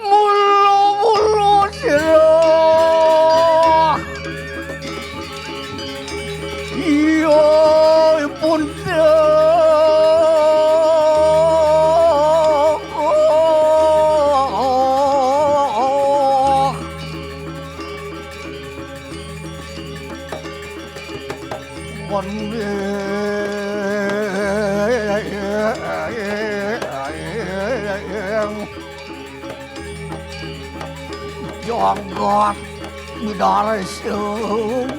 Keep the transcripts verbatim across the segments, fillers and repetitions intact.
Mula-mula sira iya pun Jagat Bidara Seuh.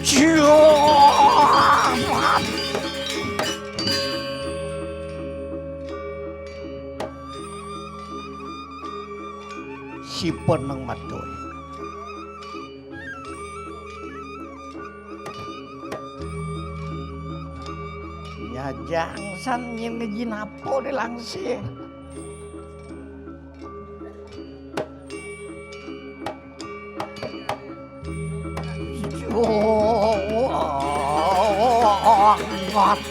Jagat. Si Peneng Matoy. Nyajang san nyin ngejin apo di langsir. Waduh.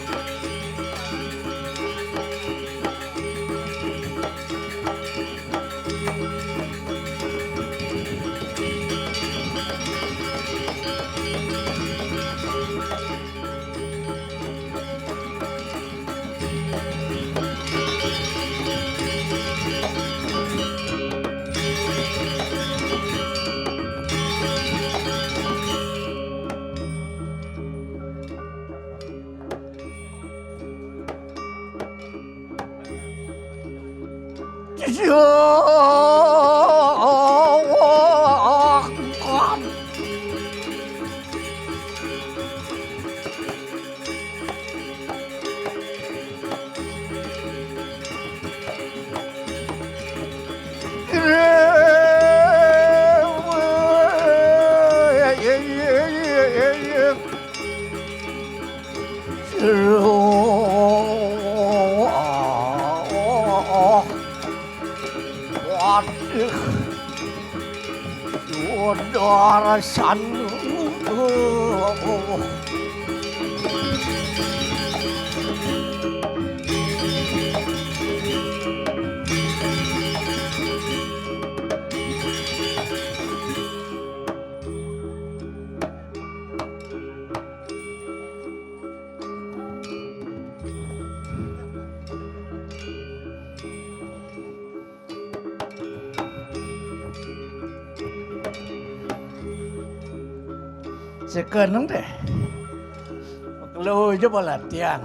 Sudah rasanya. Sekeneng deh. Kelu aja balatian.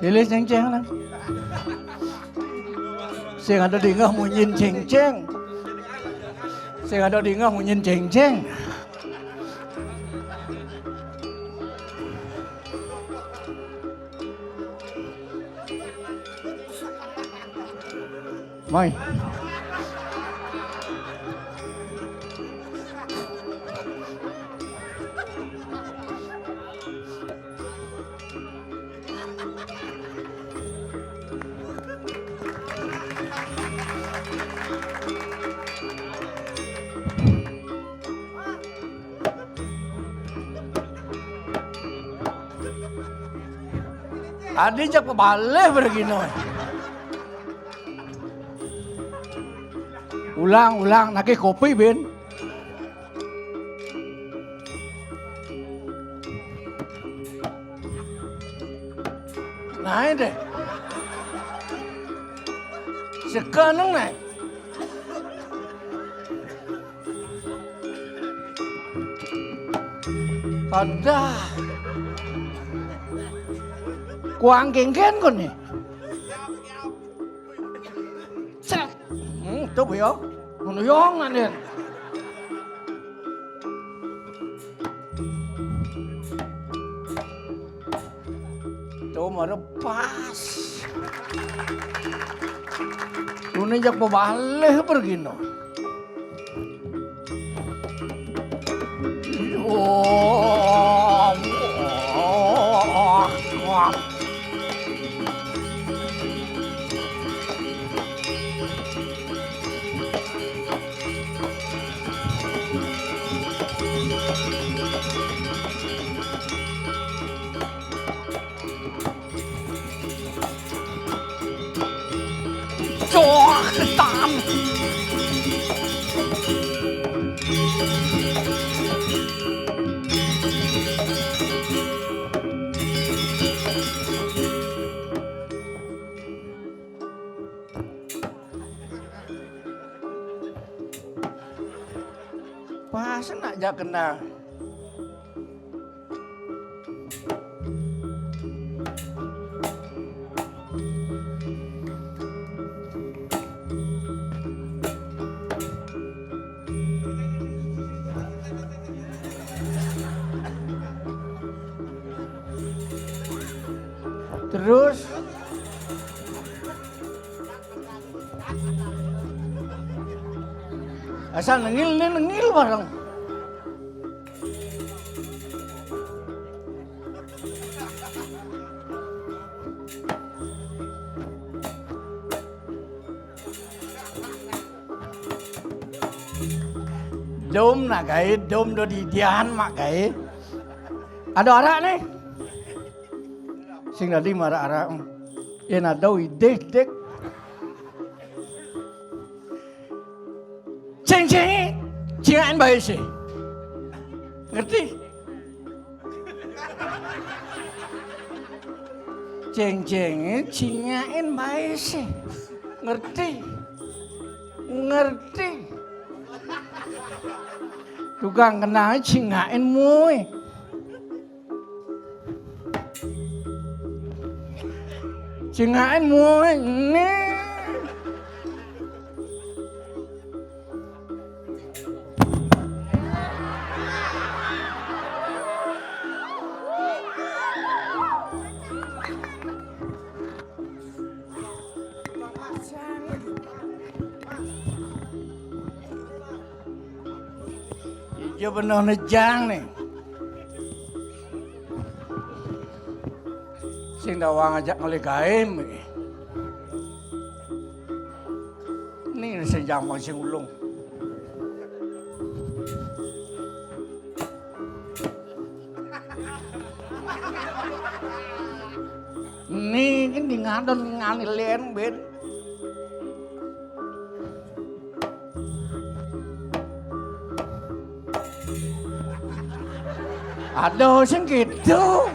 Silih cengceng nang. Sing ada dingeh munyin cengceng. Sing ada dingeh munyin cengceng. Mai. Adi jak pabalih pergino. Ulang, ulang, nagih kopi, Bin. Nah, deh. Sekarang, nah. Ada. Kuang kengken kon nih. Cek. Hmm, tuh yo. Ngono yo nganen. Tuh mara pas. Lune jak bebalih pergino. Cok, ketam. Pas nak jak kena. Terus asal nengil nih, nengil bareng. Dom nak gaé, dom do didian mak gaé. Ada arak nih. Sing dadi marak-arak. Yén ada idih dik. Céng-céngé, cingakin baé sih. Ngerti? Céng-céngé, cingakin baé sih. Ngerti? Ngerti? Tukang kenal cingakin mué. Cingakin mué né. Iya bener nejang nih. Sing dawang ajak ngelih gaé. Nih sing jaman sing ulung. Nih kan di ngadon ngani lén, Ben. Aduh, sing gitu.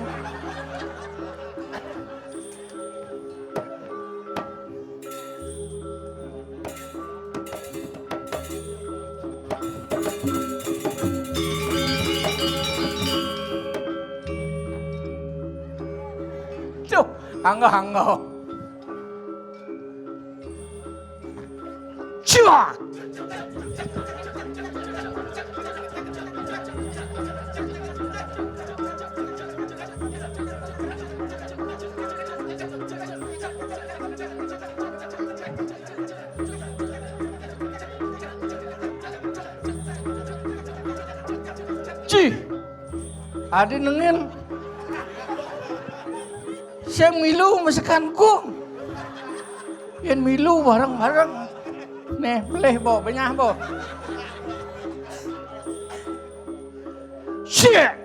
Duh, anggo-anggo. Cuak! Adi nengil. Sing milu mesekan kung. Yen milu bareng-bareng. Nih, pelih, Bo, benyah, Bo. Syek.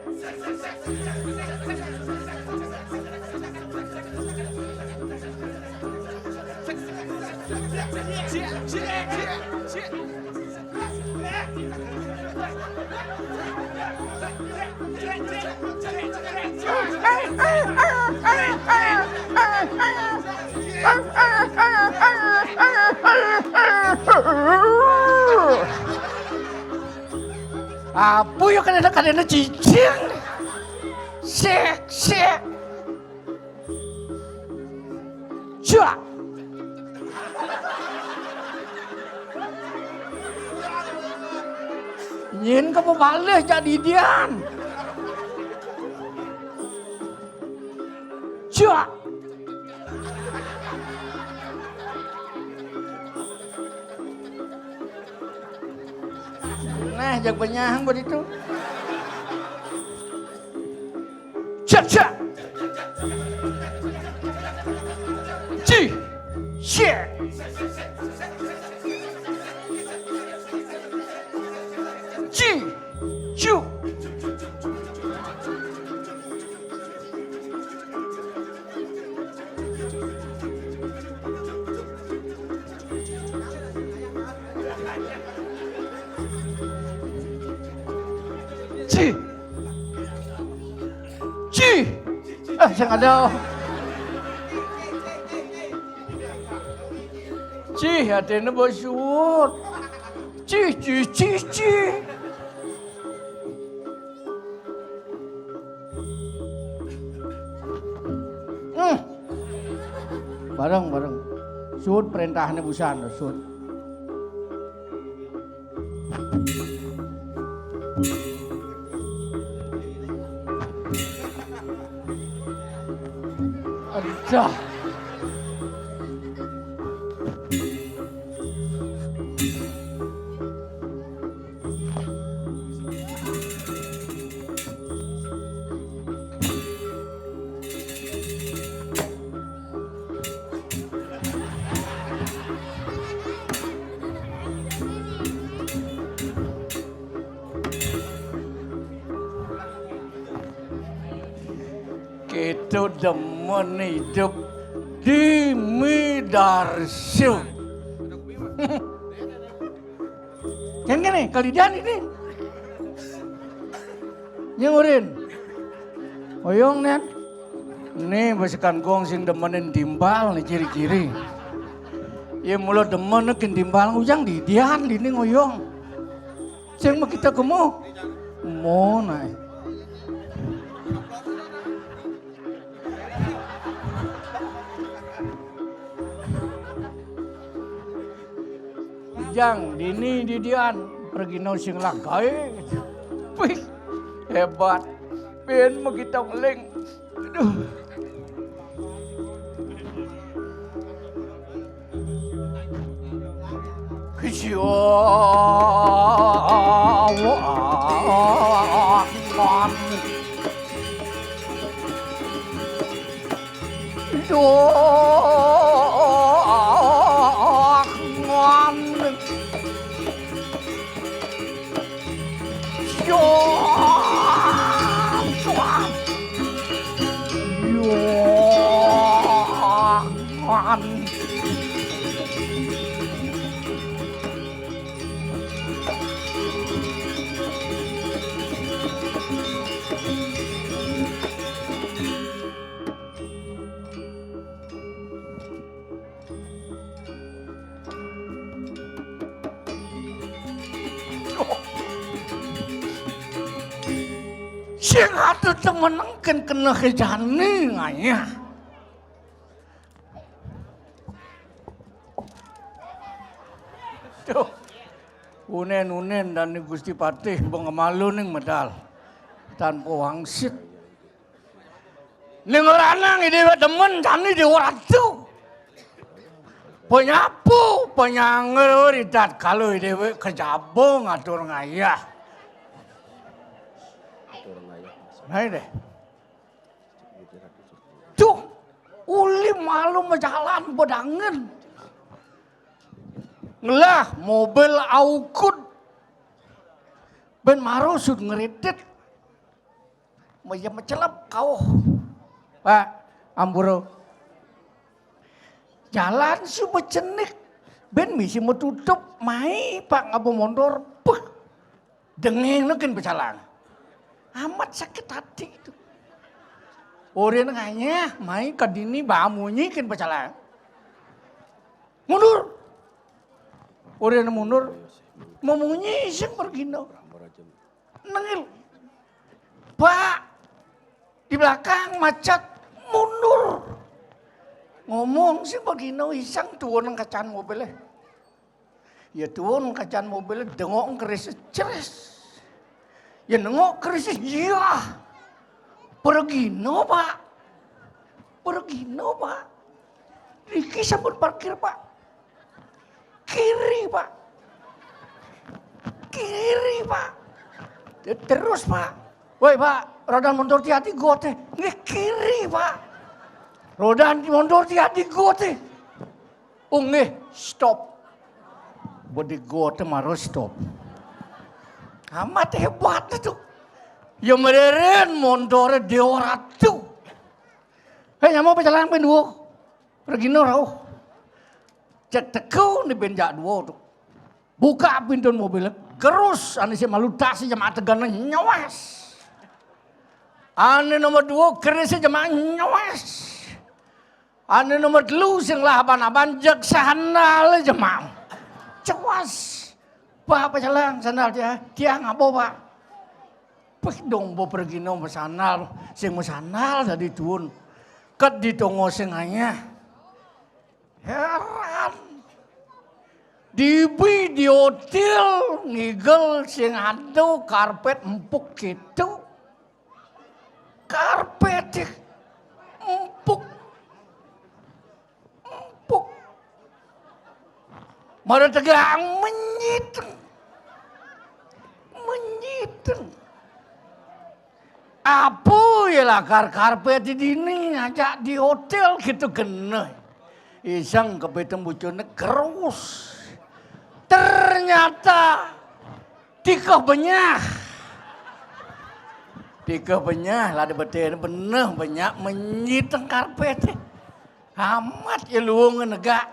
Apa ya kadang-kadang cicing? Sik, sik. Cak. Nyin ka pebalih jak didian. Cak. Nah, jag benyahang begitu. Cak, cak. Ci. Ci. Ci. Cu. Ci. Ci. Ah, sing ada. Ci, atine mbok suwut. Ci, ci, ci, ci. Hmm. Bareng, bareng. Suwut perintahne busan, suwut. Aduh. Kita demen hidup di Midarsu. Kan kene, kalidian ini. Nyurin. Oyong nen. Nih, bisikan gong sing demenin timbal nih ciri-ciri. Ya mula demen kin timbal ngujang didian dini ngoyong. Sing mau kita kemu. Mau naik. Jang, dini didian, pergi no sing lagai. Wih, hebat. Pin mau kita ngeling. Aduh. Kesiawan. Doangan. Doangan. Sing atuh temen engken kena kejane ngayah. Tuh. Unen-unen dan Gusti Patih bengemalu ning medal. Tanpa wangsit. Ning ora nang ide demen jani Dewa Ratu. Penyapu, penyangrur idat kalau dhewe kejaba ngatur ngayah. Atur ngayah. Nah, deh. Tuh, uli malu majalan bedangen. Ngelah mobil aukud. Ben marusud ngeritit. Maya mecelep kauh. Pak, ampura. Jalan suba cenik. Ben misi metutup, mai Pak ngaba mondor. Puh. Dengeng nu kin pecalang. Amat sakit hati itu. Orang nganyah, mai ke dini ba munyi kin pecalang. Mundur. Orang mundur. Memunyi sing pergino. Nengil. Pak, di belakang macet, mundur. Ngomong sing pergino iseng tuun kacan mobilnya. Ya tuun kacan mobilnya, dengok keris ceres. Ya nengok keris, iya. Pergino, Pak. Pergino, Pak. Riki sampun parkir, Pak. Kiri, Pak. Kiri, Pak. Te-, terus, Pak. Woi, Pak, rodan montor ti ati gote. Nggih, kiri, Pak. Rodan montor ti ati gote. Oh, nggih, stop. Bodi gote maro stop. Amat hebat itu. Ya mereren montore Dewa Ratu. Hei, nyama pecalang ben duo. Pergino rauh. Cek teko ni ben jak duo tu. Buka pintun mobil. Gerus, ane si malu tas si jama tegana nyewes. Ane nomor duo, keris si jama nyewes. Ane nomor telu, sing lah aban-aban, jeg sandal jema. Cewas. Pak, pecalang sandal dia. Tiang abo, Pak. Pih dong bo pergino masandal. Sing masandal tadi tuun. Ket di tongo sing anyah. Heran. Dibi di hotel ngigel sing ada karpet empuk gitu. Karpet empuk. Empuk. Mara tegang menyiteng. Menyiteng. Apa ya lakar karpet di dini ngajak di hotel gitu geneh. Iseng kepeteng bocone gerus. Ternyata tikeh benyah. Tikeh benyah lah di betene beneh benyah menyiteng karpete. Amat ya luung negak.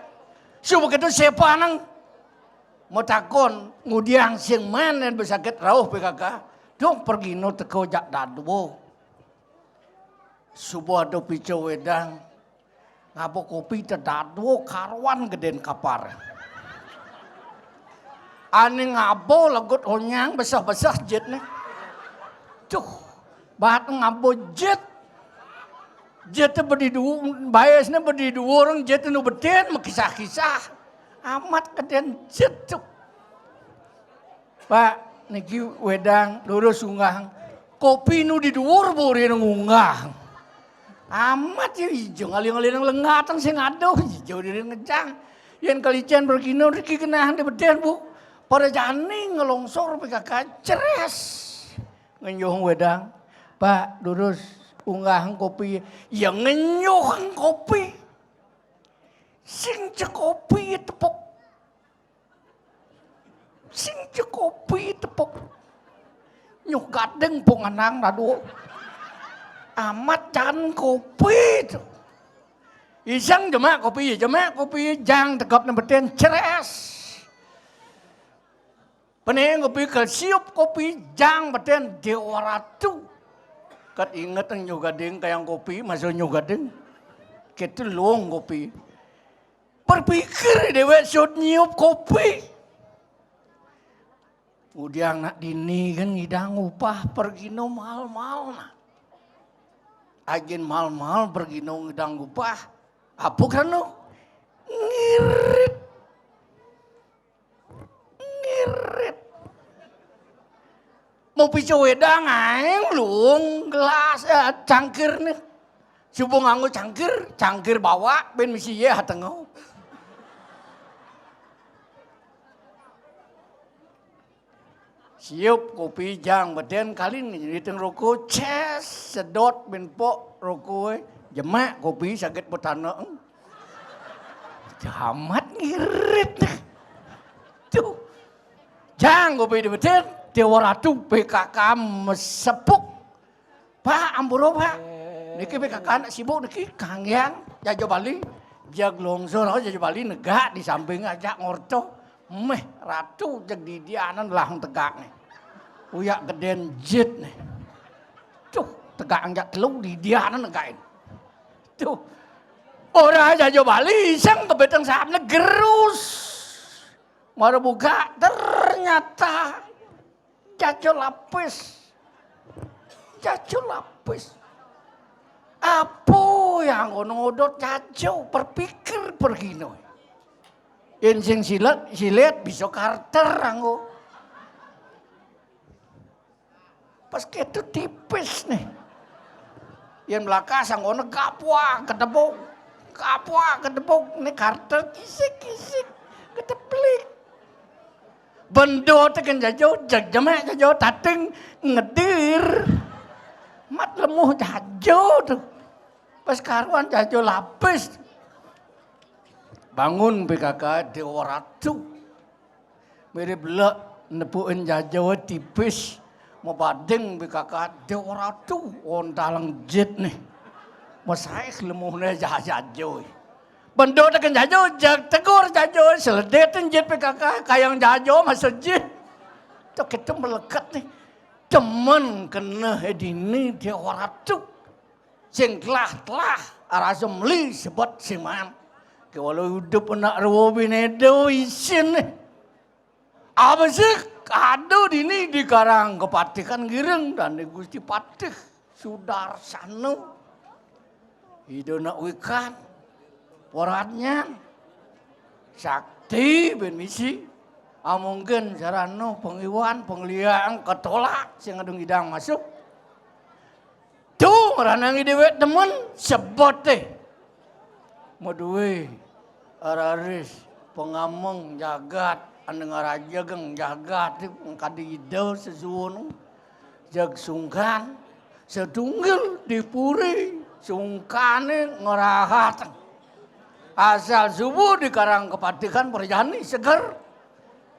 Suba ketu sepaneng. Mau takon, ngudiang sing manen besakit rauh P K K. Dong pergino teko jak dadwo. Suba ada pica wedang. Ngaba kopi te dadwo karuan geden kapar. Ane ngaba legut onyang besah-besah jetne. Tuh, bat ngaba jet. Jete bedi duo, baesne bedi duo orang jete nu beten makisah-kisah. Amat keden jet tuh. Pak, niki wedang lurus unggah. Kopi nu di duur buri ngunggah. Amat ya ijo ngalih-ngalih nang lengatang sing aduh ijo diri ngejang. Yen kalicen berkino riki kenahan di beden, Bu. Pada jani ngelongsor P K K ceres. Ngenyuh wedang. Pak, durus unggah kopi. Ya ngenyuh kopi. Sing cekopi tepuk. Sing cekopi tepuk. Nyuh gading punganang dadu. Amat jangan kopi tu. Iseng jemak kopi, jemak kopi, jang tegap nembetin, ceres. Pening kopi, kesiup kopi, jang beten Dewa Ratu. Kat inget nyuh gading kayang kopi, masa nyuh gading. Kita luung kopi. Berpikir dewek sud nyiup kopi. Udiang nak dini kan ngidang upah pergino mal-mal nah. Ajin mal-mal pergino ngidang upah. Apa kanu? Ngirit. Ngirit. Mau pica wedang aeng luung gelas, eh, cangkir nih. Subuh nganggo cangkir, cangkir bawa ben misi ye hatengau. Siup kopi jang beden kali ngitung roko, ces, sedot bén pok rokoé, jemak kopi saget betane'eng. Jamat ngirit. Tuh. Jang kopi di beden, Déwa Ratu P K K mesepuk. Pak, ampura, Pak. Niki P K K anak sibuk niki, kanggiang Jajo Bali. Jag longsor, Jajo Bali negak di samping ajak ngorto. Méh, Ratu, jag didianan lah tegak nih. Uyak gedén jit nih. Tuh, tegak anjak telu didianan negakin. Tuh. Ora Jajo Bali, iseng kebeteng sahapné gerus. Mara buka, ternyata Jajo Lapis. Jajo Lapis. Apa yang ngono ngodot Jajo, berpikir pergino. Yén sing silet, silet bisa karter anggo. Pas kéto tipis nih. Yén mlakas anggoné kapwa ketepuk. Kapwa ketepuk nih karter kisik-kisik. Keteplik. Bendo tekén Jajo, jag jemek Jajo, tating ngedir. Mat lemuh Jajo tuh. Pas karuan Jajo Lapis. Bangun P K K Déwa Ratu. Mirip lek nepukin Jajo tipis. Mabading P K K Déwa Ratu, ontalang jit nih. Masaih lemuhné Jajo. Bendo tekén Jajo, jag tegur Jajo, seledetin jit P K K, kayang Jajo masejit. Tok itu melekat nih. Demen kena dini Déwa Ratu. Sing telah-telah, rasa meli sebet siman. Kéwala udup anak rewa binéda isin nih. Abesik, aduh dini di Karang Kepatihan gireng dan di Gusti Patih Sudarsana. Ida nak wikan, waratnya, sakti bén misi, amungkin sarana pengiwan, pengliang, ketolak, sing adung idang masuk. Tuh, ngeranang déwék demen, sebet deh. Madué, araris, pengameng, jagat, anu ngarajegeng, jagat, kadi ida sesuwun. Jag sungkan, setunggil di puri, sungkané ngerahat. Asal subuh di Karang Kepatihan perjani seger.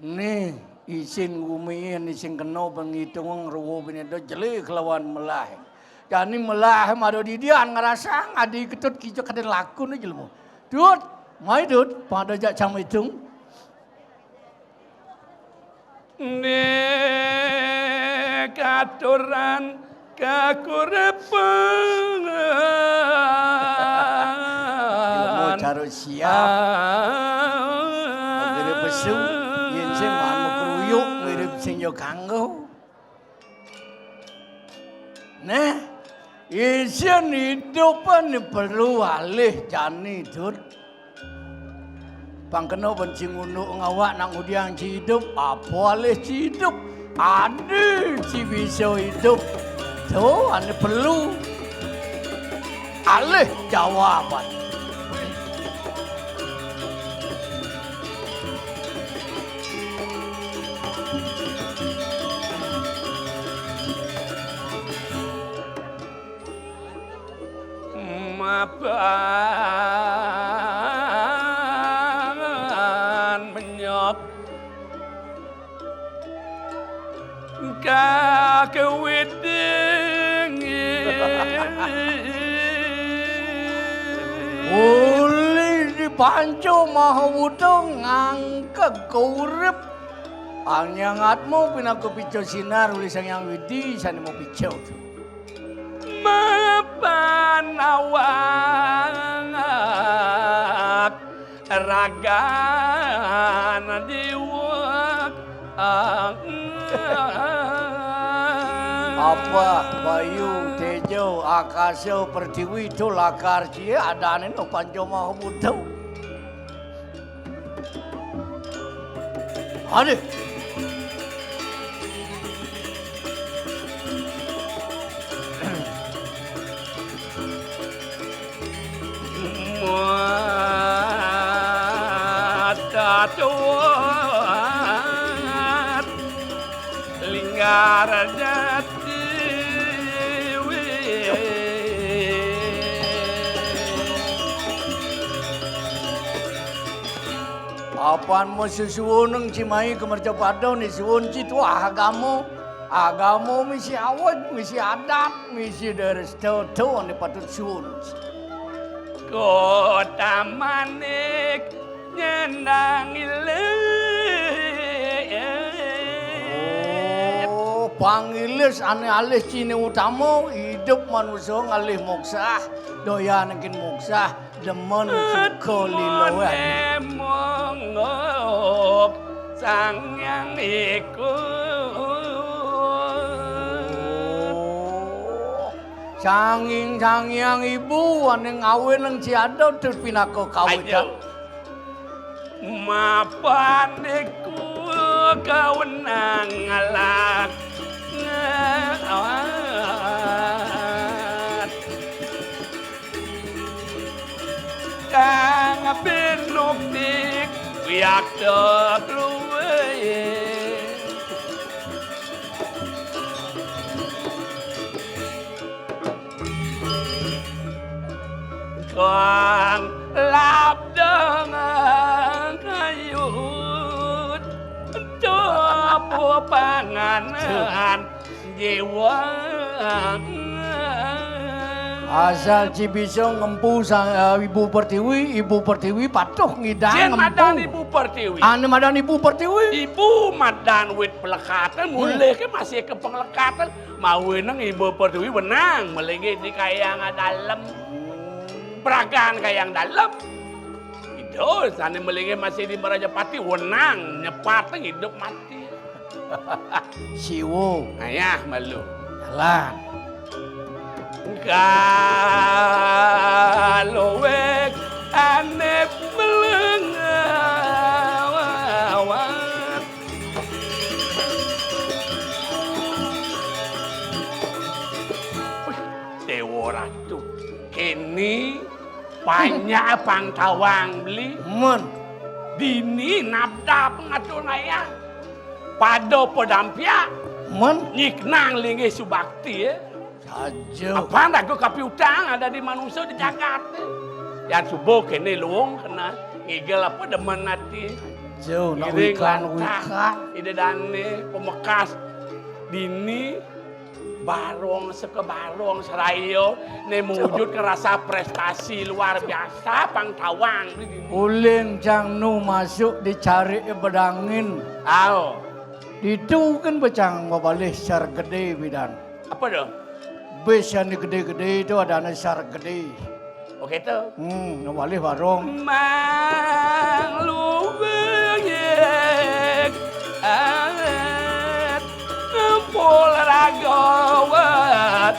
Nih, isin gumiin, isin kena pengitungeng ruwa binéda jeli kelawan melah. Jani melah mara didian ngerasang adi ketut kija kadén lakun jelema. Dut, mai Dut, pada jak cang itung. Nek aturan kakurepen. Ilmu cara siap. Magere pesu, yén sing maan makruyuk, mirip sing ya kanggo. Nah, isin idupan perlu alih jani, Dut. Pang kena ben sing unduk ngawak nak ngudiang cidup, apa alih cidup? Adi ci bisa idup. To, ane perlu alih jawaban. Mapan menyok kakewiding. Ulih di panca maha wuda ngangkeg kaurip. Panyangatmu pinaka pica sinar ulih Sang Hyang Widi sane mapica. Mapan awak ragan diwek. Apa, bayu, tejo, akasa, pertiwi, to lakar cie adane no panca maha buta. Aduh. Muat tatuat. Rajati. Apan mesti suwun nang cimai kamercapada ni suwun cituah agama. Agama misi awet, misi adat, misi deres dodo ane patut suwun. Kota manik nyandang ilis. Oh, pangilis ane alih cine utama, idup manusa ngalih moksah, doyan engkin moksah, demen suka lilo, eh. Mongop Sang Hyang iku. Oh, sanging Sang Hyang Ibu ane ngawinang ciada tur pinaka kawitan. Ayo. Mapan iku kawenang ngalak. Kang binukti wiakta luwih. Kang labdang kayut copo panganan jiwa. Asal ci bisa ngempu sang, eh, Ibu Pertiwi, Ibu Pertiwi patuh ngidang. Yen ngempu. Madan Ibu Pertiwi. Ane madan Ibu Pertiwi. Ibu madan wit pelekatan, hmm, mulih ke masih ke pengelekatan. Mawinan Ibu Pertiwi wenang melinggih di Kahyangan Dalem. Pragan Kahyangan Dalem. Ida sane melinggih masih di Merajapati wenang nyepateng idup mati. Siwo. Ayah malu. Jalan. Kaluwek ane melengawat. Wih, Dewa Ratu, kene banyak pang tawang beli. Men. Dini nabdap ngatur naya. Pada pedampiak. Men. Nyiknang linggih subakti, eh. Saja. Apa aku kapiutang ada di manusia di jagat, eh. Yang subuh kene luwung kena ngigel apa demen ati. Jauh nak wikan, wikan. Ide dane pemekas dini barong seke barong seraya ne mewujudke rasa prestasi luar biasa pang tawang. Uling cang nu masuk dicari bedangin. Ao. Ditu kan becang mabalih sar gede bidan. Apa tu? Bis yang gede-gede itu adanya sar gede. Oke tu. Hmm, mabalih warung. Mang luweng at ngempul ragawat.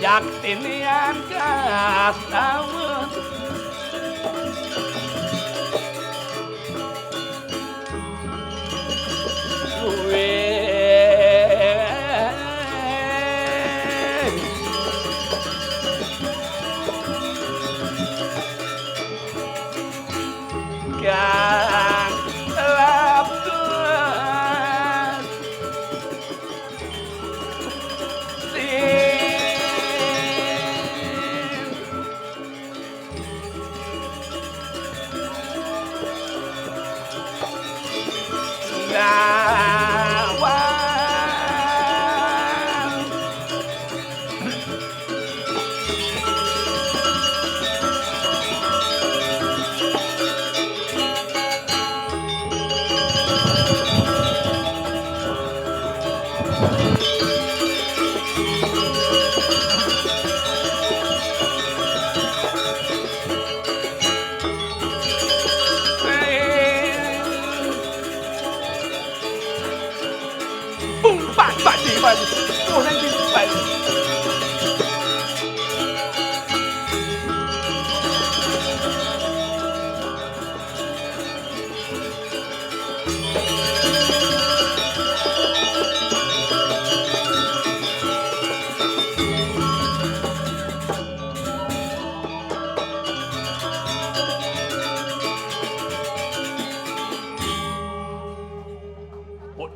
Jak tinian kasawet. Kang Labdul.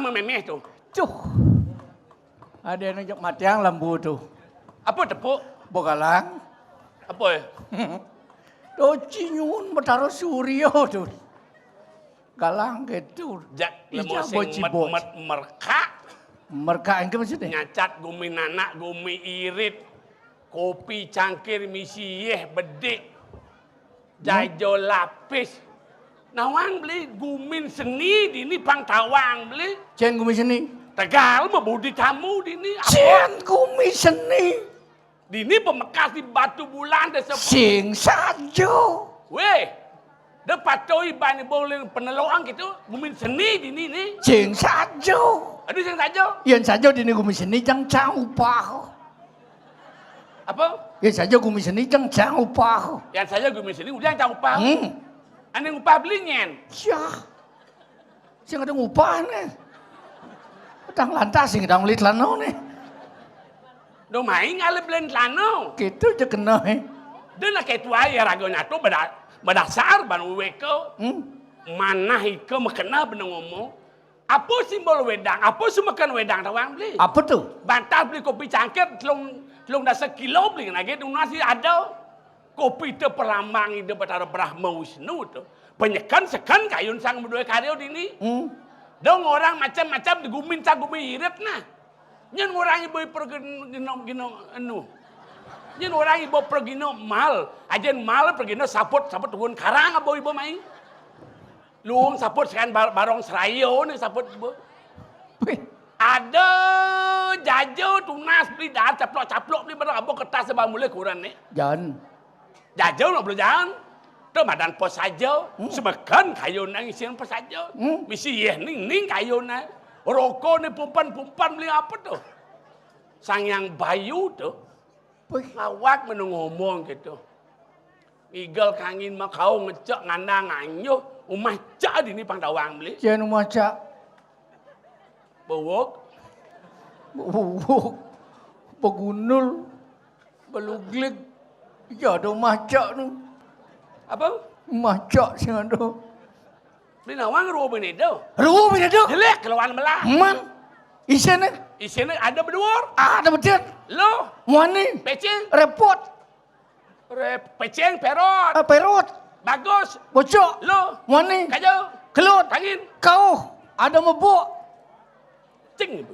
ama méméh to. Tuh. Ada yang ngajak matiang lambu to. Apa tepuk? Bogalang. Apa ya? To cinyun Betara Surya to. Galang gitu. Jak Ija lemo sing bocibot. Met-met merkak. Merkak engke maksudnya? Nyacat gumi nanak, gumi irit. Kopi cangkir misi yéh bedik. Jajo lapis. Nawang beli gumin seni dini pang tawang beli. Cén gumi seni. Tegal mah budi tamu dini. Cén gumi seni. Dini bemekas di batu bulan desa. Sing saja. Wéh. De patoi bani boling peneloang gitu, gumin seni dini ni. Sing saja. Aduh sing saja. Yén saja dini gumi seni jang cang upah. Apa? Yén saja gumi seni jang cang upah. Yén saja gumi seni udah cang upah. Hmm. Ane upah beli nyén. Yah. Sing ada ngupahne. Tang lantas sing dang lit lano ne. Do maing ale belen lano. Gitu je kena he. Dena ketua ya raga nyato beda bedasar ban weko. Hmm. Manah ika mekena benda ngomong. Apa simbol wedang? Apa sumeken wedang tawang beli? Apa tu? Bantal beli kopi cangkir telung telung dasa kilo beli nage tunas ada. Kopi te perlambang ide Betara Brahma Wisnu tu. Penyeken seken kayun sang bedue karya dini. Hmm. Dong orang macam-macam digumin sang gumi irit nah. Nyen orang ibu pergi gino gino anu. Nyen orang ibu pergi no mal, ajen mal pergi no saput saput tuun karang abo ibu mai. Luung saput sekan bar- barong serayo ni saput ibu. Wih. Ada jaja tunas beli dah caplok-caplok beli barang abo kertas sebab mulai kurang ni. Jan. Jaja nak beli jan. Tu madan pos saja. Hmm. Semekan kayu nang isin pos saja. Hmm. Misi yeh ning ning kayu nang. Rokok ni pumpan-pumpan beli apa tu? Sang yang bayu tu. Wih. Ngawak menu ngomong gitu. Igel kangin mah kau ngecek ngandang anyo. Umah cak dini pang tawang beli. Cen umah cak. Bewok. Bewok. Begundul. Beluglig. Ya ada umah cak tu. Apa? Umah cak sing ada. Beli nawang ruo bini do. Ruo bini do. Jelek kelawan melah. Man. Isine. Isine ada beduor. Ada bedet. Lo. Wani. Pecing. Repot. Re- pecing perot. Ah, perot. Bagus. Bocok. Lo. Wani. Kajo. Kelut. Kangin. Kau. Ada mebok. Cing.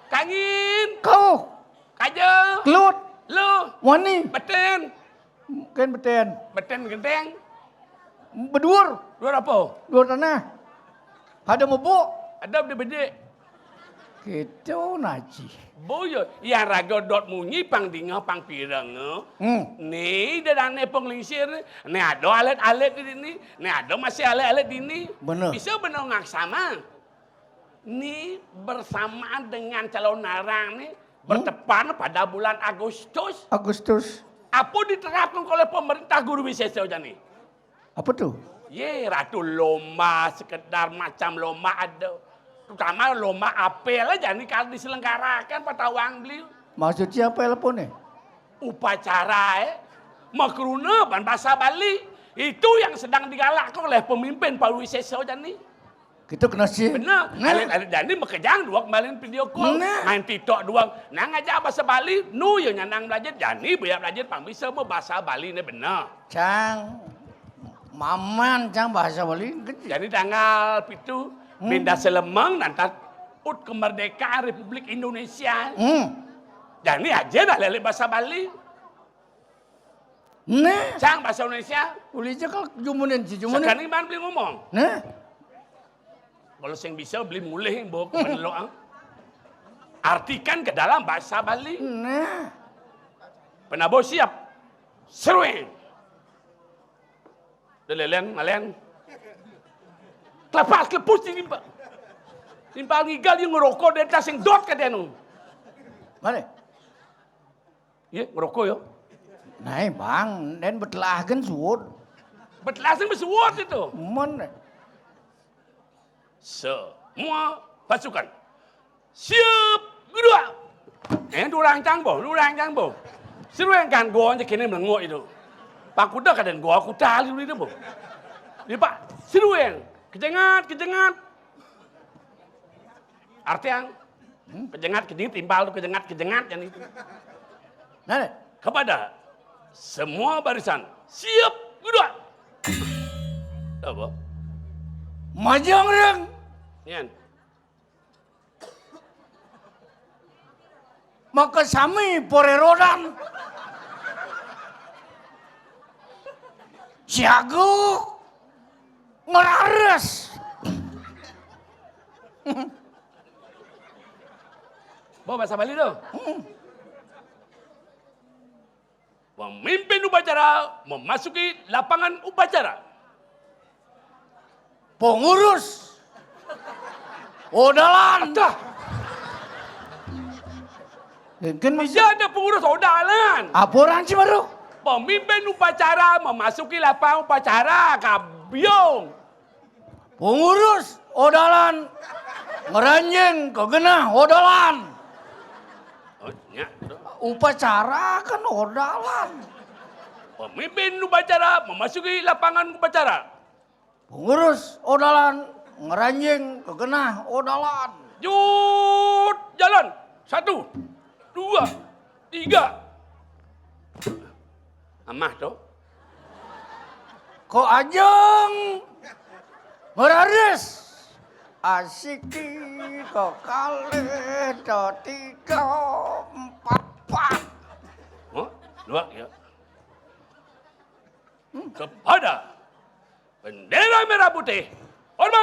Kangin. Kau. Kajo. Kelut. Lo. Wani. Beten. Ken beten. Beten genteng. Bedur. Duar apa? Duar tanah. Ada mebok. Ada bede-bede. Gitu naji. Boyo, yang raga dot munyi pang dinga pang pireng. Hmm. Ni dadane penglingsir, ni ada alit-alit di sini, ni ada masih alit-alit di sini. Bener. Bisa bener ngaksana. Ni bersamaan dengan calon narang ni bertepan pada bulan Agustus. Agustus. Apa diterapkan oleh pemerintah Guru Wisesa jani? Apa tu? Ye, ratu lomba, sekedar macam lomba ada. Terutama lomba apel aja nih kalau diselenggarakan patawang beliau. Maksudnya apel apa nih? Upacara eh. Makruna ban bahasa Bali. Itu yang sedang digalakkan oleh pemimpin pariwisesa jani. Kita kena sih. Benar. Nah. Alit-alit jani makejang dua kembali video call. Nah. Main TikTok dua. Nang aja bahasa Bali, nu yang nyanang belajar jani banyak belajar pang bisa mau bahasa Bali ni benar. Cang, maman cang bahasa Bali kecil. Jadi tanggal pitu, hmm. Pindah selemeng nanti ut kemerdekaan Republik Indonesia. Hmm. Jadi aja dah lele bahasa Bali. Nah. Cang bahasa Indonesia. Uli aja kalau jumunin si jumunin. Sekarang iman beli ngomong. Nah. Kalau sing bisa beli mulih bawa ke menelok. Ah. Artikan ke dalam bahasa Bali. Nah. Penabuh siap. Seruing. Delelen, malen. Kelepas, kelepus di nimpal. Nimpal ngigal dia ngerokok di atas yang dot ka dia nu. Mana? Iya, ngerokok ya. Nah, Bang, dan betelahkan suud. Betelahkan bersuud itu. Mana? Semua pasukan. Siap, gerak. Eh, durang cang boh, durang cang boh. Seruing kan gua aja kini melengok itu. Pak Kuda kadang gua aku tali dulu itu boh. Dia pak, seruing. Kejengat, kejengat. Artian, hmm? Kejengat, kejengat, timpal tu kejengat, kejengat yang itu. Nah, kepada semua barisan, siap, gerak. Apa? Majang ring. Nian. Maka sami porerodan. Siagu ngerares. Bawa bahasa Bali tu. Hmm. Pemimpin upacara memasuki lapangan upacara. Pengurus odalan. Dah. Mungkin bisa ada pengurus odalan. Apa orang sih baru? Pemimpin upacara memasuki lapangan upacara, kabiung. Pengurus odalan ngeranjing ke genah odalan. Oh, nya. Upacara kan odalan. Pemimpin upacara memasuki lapangan upacara. Pengurus odalan ngeranjing ke genah odalan. Jut, jalan. Satu, dua, tiga. Amah tu. Ko ajeng meraris. Asiki ko kalih to tiga empat empat. Oh, dua ya. Hmm. Kepada bendera merah putih. Hormat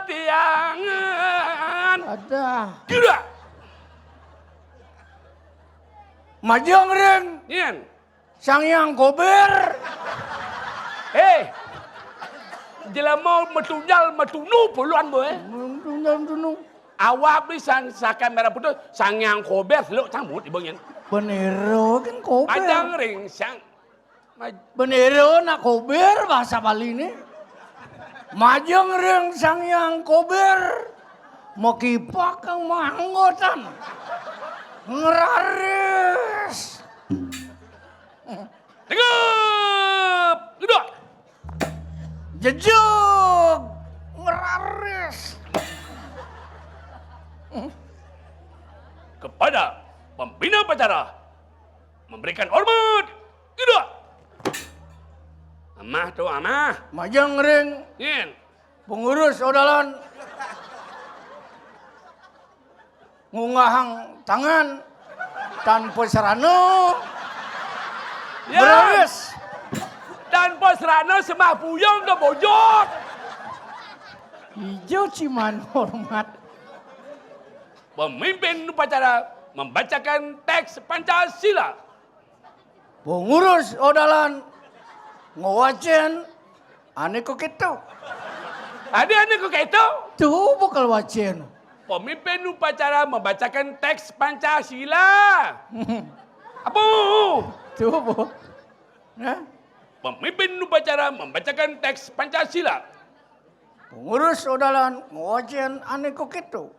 tiangan. Ada. Gerak. Majeng ring. Nian. Sang Hyang Kober. Eh. Jelema metunjal metunu puluhan boh eh. Metunjal metunu. Awak beli sang sakai merah putih, Sang Hyang Kober seluk sambut ibu nyen. Benero kan kober. Majeng ring sang Bendera nak kober bahasa Bali ni. Majeng ring Sang Hyang Kober. Mekipak kang manggotan. Ngeraris. Tegep. Duduk. Jejeg. Ngeraris. Kepada pembina upacara memberikan hormat. Tidak. Amah tu, amah. Majeng ring. Nyen. Pengurus odalan. Ngunggahang tangan. Tanpa serana. Ya. Berawis. Tanpa serana sembah puyung ke bojot. Ijo ciman hormat. Pemimpin upacara membacakan teks Pancasila. Pengurus odalan ngwacén ané kéto. Ada ané kéto? Tuh bakal wacén. Pemimpin upacara membacakan teks Pancasila. Apa? Tuh, Bu. Nah. Pemimpin upacara membacakan teks Pancasila. Pengurus odalan ngwacén ané kéto.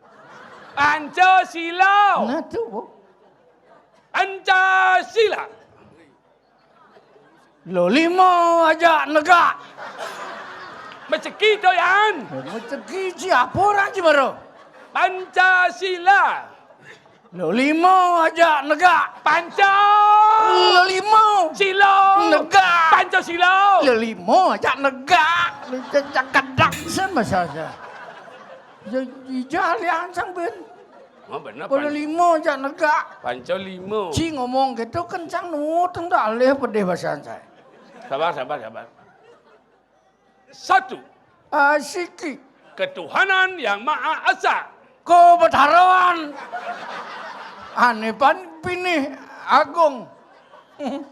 Pancasila. Nah, tuh, Bu. Pancasila. Lo lima aja negak. Maceki to, Yan. Maceki siapa orang sih baru? Pancasila. Lo lima aja negak. Panca. Lo lima. Sila. Negak. Pancasila. Lo lima aja negak. Lo cecak kedak sen masa saya. Ija lian sang ben. Oh, bener. Lo lima aja negak. Panca lima. Ci ngomong gitu kencang nuteng dah alih pedih bahasa saya. Sabar, sabar, sabar. Satu. Asiki. Ketuhanan Yang Maha Esa. Kebetaroan. Ane pan pinih agung.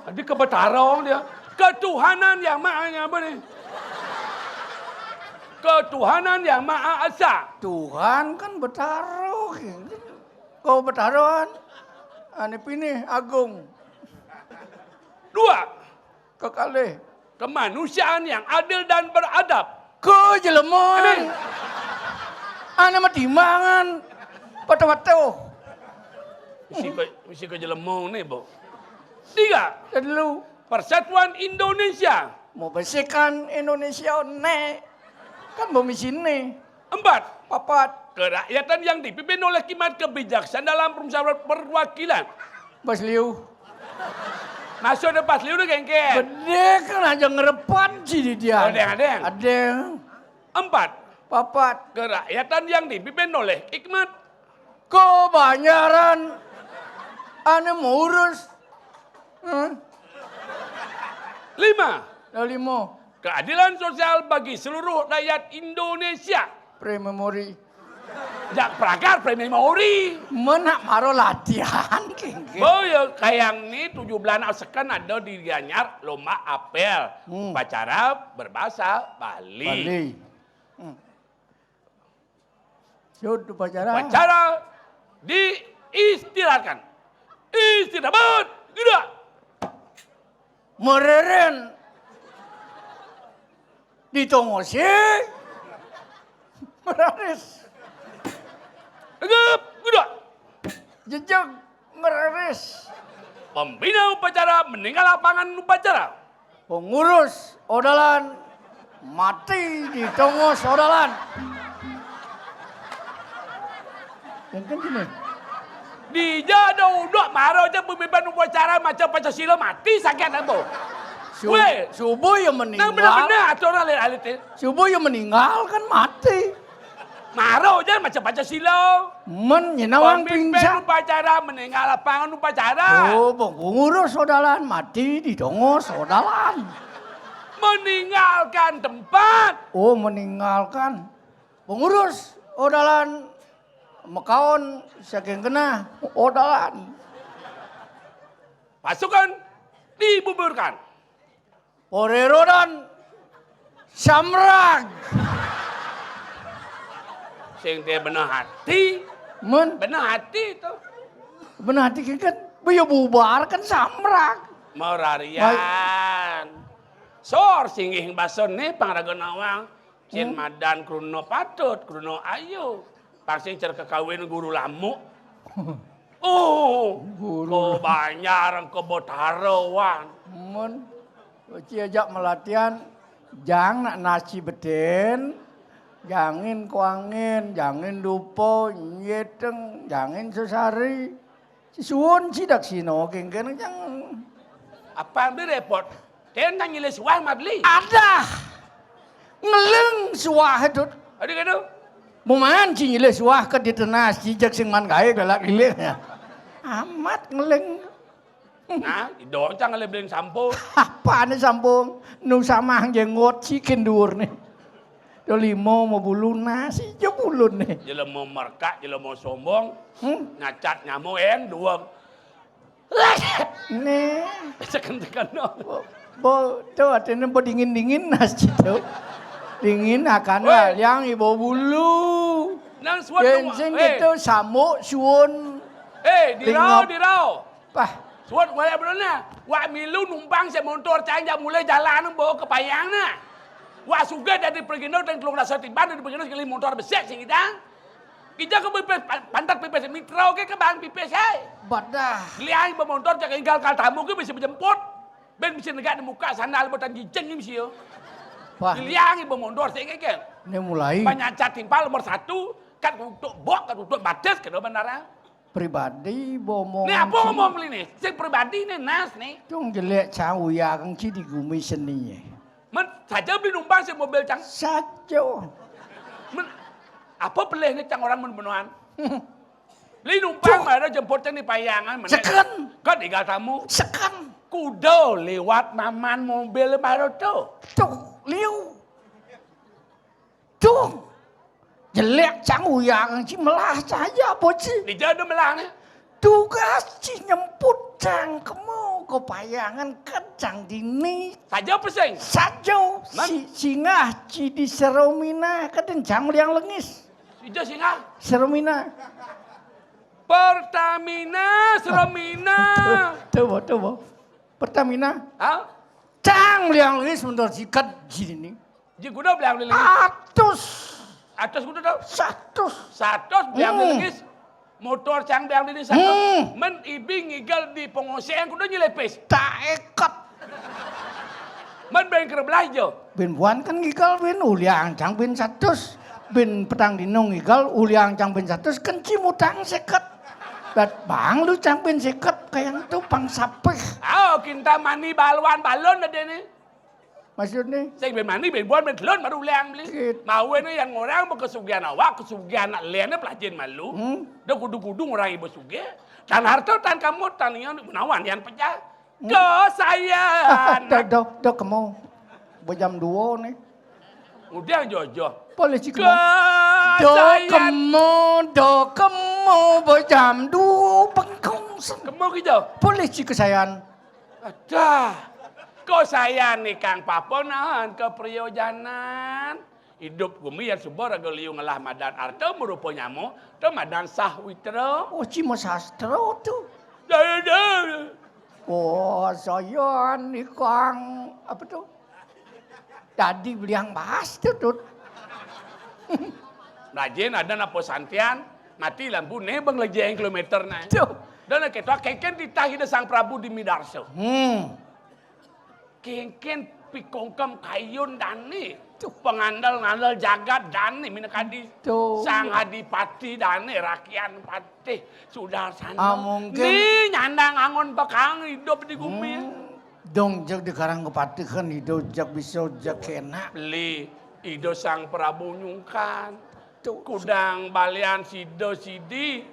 Tadi kebetaroan dia. Ketuhanan yang maha apa nih? Ketuhanan yang maha esa. Tuhan kan betaro. Kebetaroan. Ane pinih agung. Dua. Kekalih. Kemanusiaan yang adil dan beradab. Ke jelema. Ini. Ane matimangan. Patuh-patuh. Mesti ke, mesti ke jelema nih, Bu. Tiga. Dulu. Persatuan Indonesia. Mau besikan Indonesia ne. Kan mau misi ne. Empat. Papat. Kerakyatan yang dipimpin oleh hikmat kebijaksanaan dalam permusyawaratan perwakilan. Bos Liu. Masuk ada pas Liu udah gengket. Bedek kan aja ngerepan sih di dia. Ada yang, ada yang. Ada yang. Empat. Papat. Kerakyatan yang dipimpin oleh hikmat. Kebanyaran. Ane mau urus. Hah? Lima. Lah lima. Keadilan sosial bagi seluruh rakyat Indonesia. Pre-memori. Jak pragar pre-memori. Menak maro latihan, kengke. Oh ya, kayang ni tujuh belas Agustus kan ada di Gianyar lomba apel. Hmm. Upacara berbahasa Bali. Bali. Hmm. Sud upacara. Upacara diistirahatkan. Istirahat. Gerak. Mereren. Ditongosi. Meraris. Tegap. Gerak. Jejeg. Meraris. Pembina upacara meninggal lapangan upacara. Pengurus odalan mati ditongos odalan. Yang kan gini. Dija ada udah maro aja pemimpin upacara macam Pancasila mati sakit apa? Su- Weh. Subuh yang meninggal. Nang benar-benar aturan alit-alit. Subuh yang meninggal kan mati. Maro aja macam Pancasila. Men, nyinawang pingsan. Pemimpin upacara meninggal lapangan upacara. Oh, pengurus odalan mati ditongos odalan. Meninggalkan tempat. Oh, meninggalkan. Pengurus odalan mekaon saking genah odalan. Pasukan dibubarkan. Porerodan samrag. Sing dia benar hati. Men. Benar hati tuh. Benar hati kan. Buya bubar kan samrag. Merarian. Sor singgih bason nih pangraga nawang. Sin madan kruna patut, kruna ayu. Pasti cer kekawin guru lamuk. Oh, guru. Kebanyaran kebetaroan. Mun, uci ajak melatihan, jang nak nasi beten, jangin kuangin, jangin dupo, nyeteng, jangin sesari. Sisuun sidak sino kengken jang. Apa yang repot? Ten nang nyilih suah madli. Ada. Ngeleng suah itu. Ada kado. Muman ci nyilih suah ke ditenas cicak sing man gae galak ilih ya. Amat ngeleng. Nah, idong cang ngelih beliin sampung. Apane sampung? Nu samah jenggot si kendur nih. Yo limo mau bulu nasi jo bulun nih. Jelema merkak, jelema sombong. Hmm? Nyacat nyamuk en dua. Nih. Tekan-tekan dong. Bo, bo, tuh artinya bo dingin-dingin nasi tuh. Dingin akan lah, yang ibu bulu. Nang suat Bensin gitu, samuk, suun. Eh, dirau, dirau. Pah. Suat wala bener nah. Wak milu numpang saya motor cang jak mulai jalan bawa ke payang nah. Wak suga dari Pergino dan Telung Rasa Tiban dari Pergino sekali motor besar sih kita. Kita ke pipis, pantat pipis, mitra oke ke bang pipis, hei. Badah. Liang bermotor jaga inggal kal tamu ke bisa menjemput. Ben bisa negak di muka sandal botan jijeng ni mesti yo. Wah. Liang bermotor saya ke. Ini mulai. Banyak cat timpal nomor satu, kat untuk bok, kat untuk batas, kena benar. Pribadi bomong. Ni apa ngomong beli ni? Sing pribadi ni nas ni. Tung jelek cau ya kang ci di gumi seni. Men saja beli numpang si mobil cang. Saja. Men apa pelih ni cang orang men benuan? Beli numpang mana jemput cang di payangan mana? Seken. Kan tinggal tamu. Seken. Kuda lewat maman mobil baru tu. Tu liu. Tu. Elek cang uyang ci melah saja apa ci? Dija ada melahne. Tugas ci nyemput cang kemo kepayangan ket cang dini. Saja apa sing? Saja. Man? Si, singgah ci di Seromina keden cang meliang lengis. Sija singgah? Seromina. Pertamina, Seromina. Tuh, tuh, tuh. Pertamina. Hah? Cang meliang lengis mentor sikat sini. Ji kuda meliang lengis. Atus. Atus kuda tau? Satus. Satus meliang lengis. Motor cang meliang lengis satus. Hmm. Men ibi ngigel di pengungsian kuda nyelepis. Tak eket. Men ben kereblah jo. Bin buan kan ngigel bin uliang cang bin satus. Bin petang dino ngigel uliang cang bin satus kan ci mutang seket. Dat bang lu cang bin seket kayang tu pang sapih. Au, kinta mani baluan balon ade ni. Maksudnya? Sing bin mani bin buan bin telun baru uliang beli. Kit. Mau ini yang orang bekesugihan awak, kesugihan anak liannya pelajin malu. Hmm. Dah kudu-kudu orang ibu sugih. Tan harta tan kamu tan yang menawan yang pecah. Dosayan. Do, do, do kemo. Bejam dua nih. Udah jojo. Boleh cik kemo. Do kemo, do kemo, bejam dua bengkong. Kemo gitu. Boleh cik kesayan. Adah. Kok saya nih kang paponan ke priyojanan. Idup gumi yang suba raga liu ngelah madan arta merupa nyamo, tu madan sah witra. Oh, cima sastra tu. Daya, daya. Oh, saya ni kang, apa tu? Tadi beliang bahas tu, Tut. Rajin ada napa santian, mati lampu ne bang lejeng kilometer nae. Tu. Dan kita kengken titah ida Sang Prabu di Midarsa. Hmm. Kengken pikongkem kayun dane. Tuh. Pengandal-ngandal jagat dane minakadi. Tuh. Sang Adipati dane rakyat patih Sudarsana. Ah, mungkin. Ni nyandang angon bekang hidup di gumi. Hmm. Dong jeg dikarang kepatih kan hidup jeg bisa jeg kena. Beli hidup Sang Prabu nyungkan. Tuh. Kudang balian sida sidi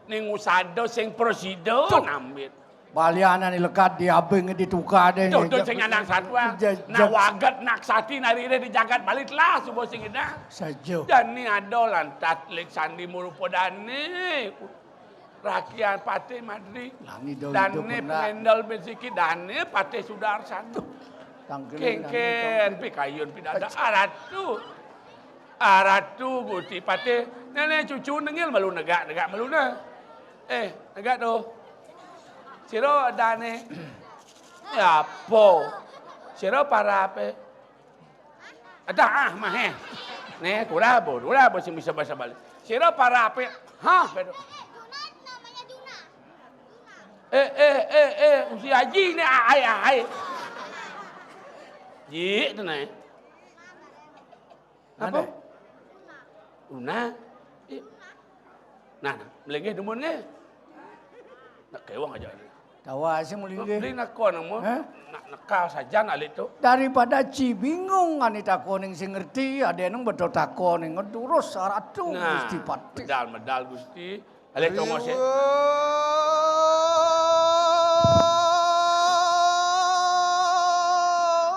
ning usada sing prasida. Tuh. Nambit. Balianan lekat di abing di tukade. Tuh, tuh sing nyandang satwa. Nak waget, nak sati, nari di jagat balik lah subuh sing ida. Saja. Dan ni ada lantat lik sandi murupa dane. Rakyat patih madri. Dane pengendal besiki dane patih Sudarsana. Kengken pikayun pidada aratu. Aratu Gusti Patih, nenek cucu nengil malu negak, negak malu na. Eh, negak tu. Sira dane. Ya apa? Sira parape? Ada ah mah eh. Ne, kurabo, kurabo sing bisa bahasa Bali. Sira parape? Hah, bedo. Eh, eh, eh, eh, usi haji ne ai ai. Ji tu ne. Apa? Mana? Una. Ih. Nah, nah, melinggih dumun nggih. Nak kewang aja ni. Tawa sih melinggih. Beli nakon nang mo. Hah? Nak nekal saja nak tu. Daripada ci bingung ani takoning sing ngerti, ada nang betul takoning ngedurus aratu. Nah, Gusti Patih. Medal, medal Gusti. Alih tongos, eh.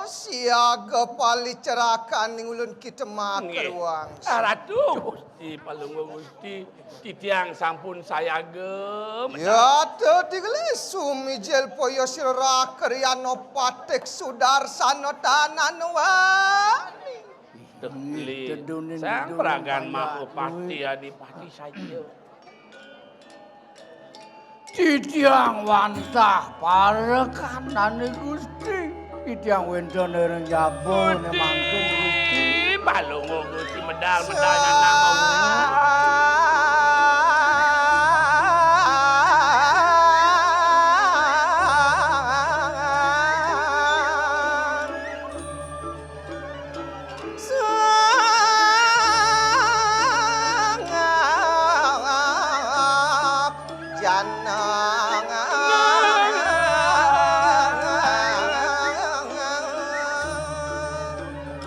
Siaga palicerakan ning ulun kita makeruang. Nggih. Ah, Ratu Gusti, Palungguh Gusti, titiang sampun sayaga. Ya, tadi gelis sumijil poyo sira rakriano patik sudarsana tanan wani. Tuh, Li. Sang pragan mah upati adipati saja. Titiang wantah parekanane Gusti. Titiang wenten ring jaba ne mangkin Gusti. Palungguh Gusti medal, medal nyanang mau. Sangap janang.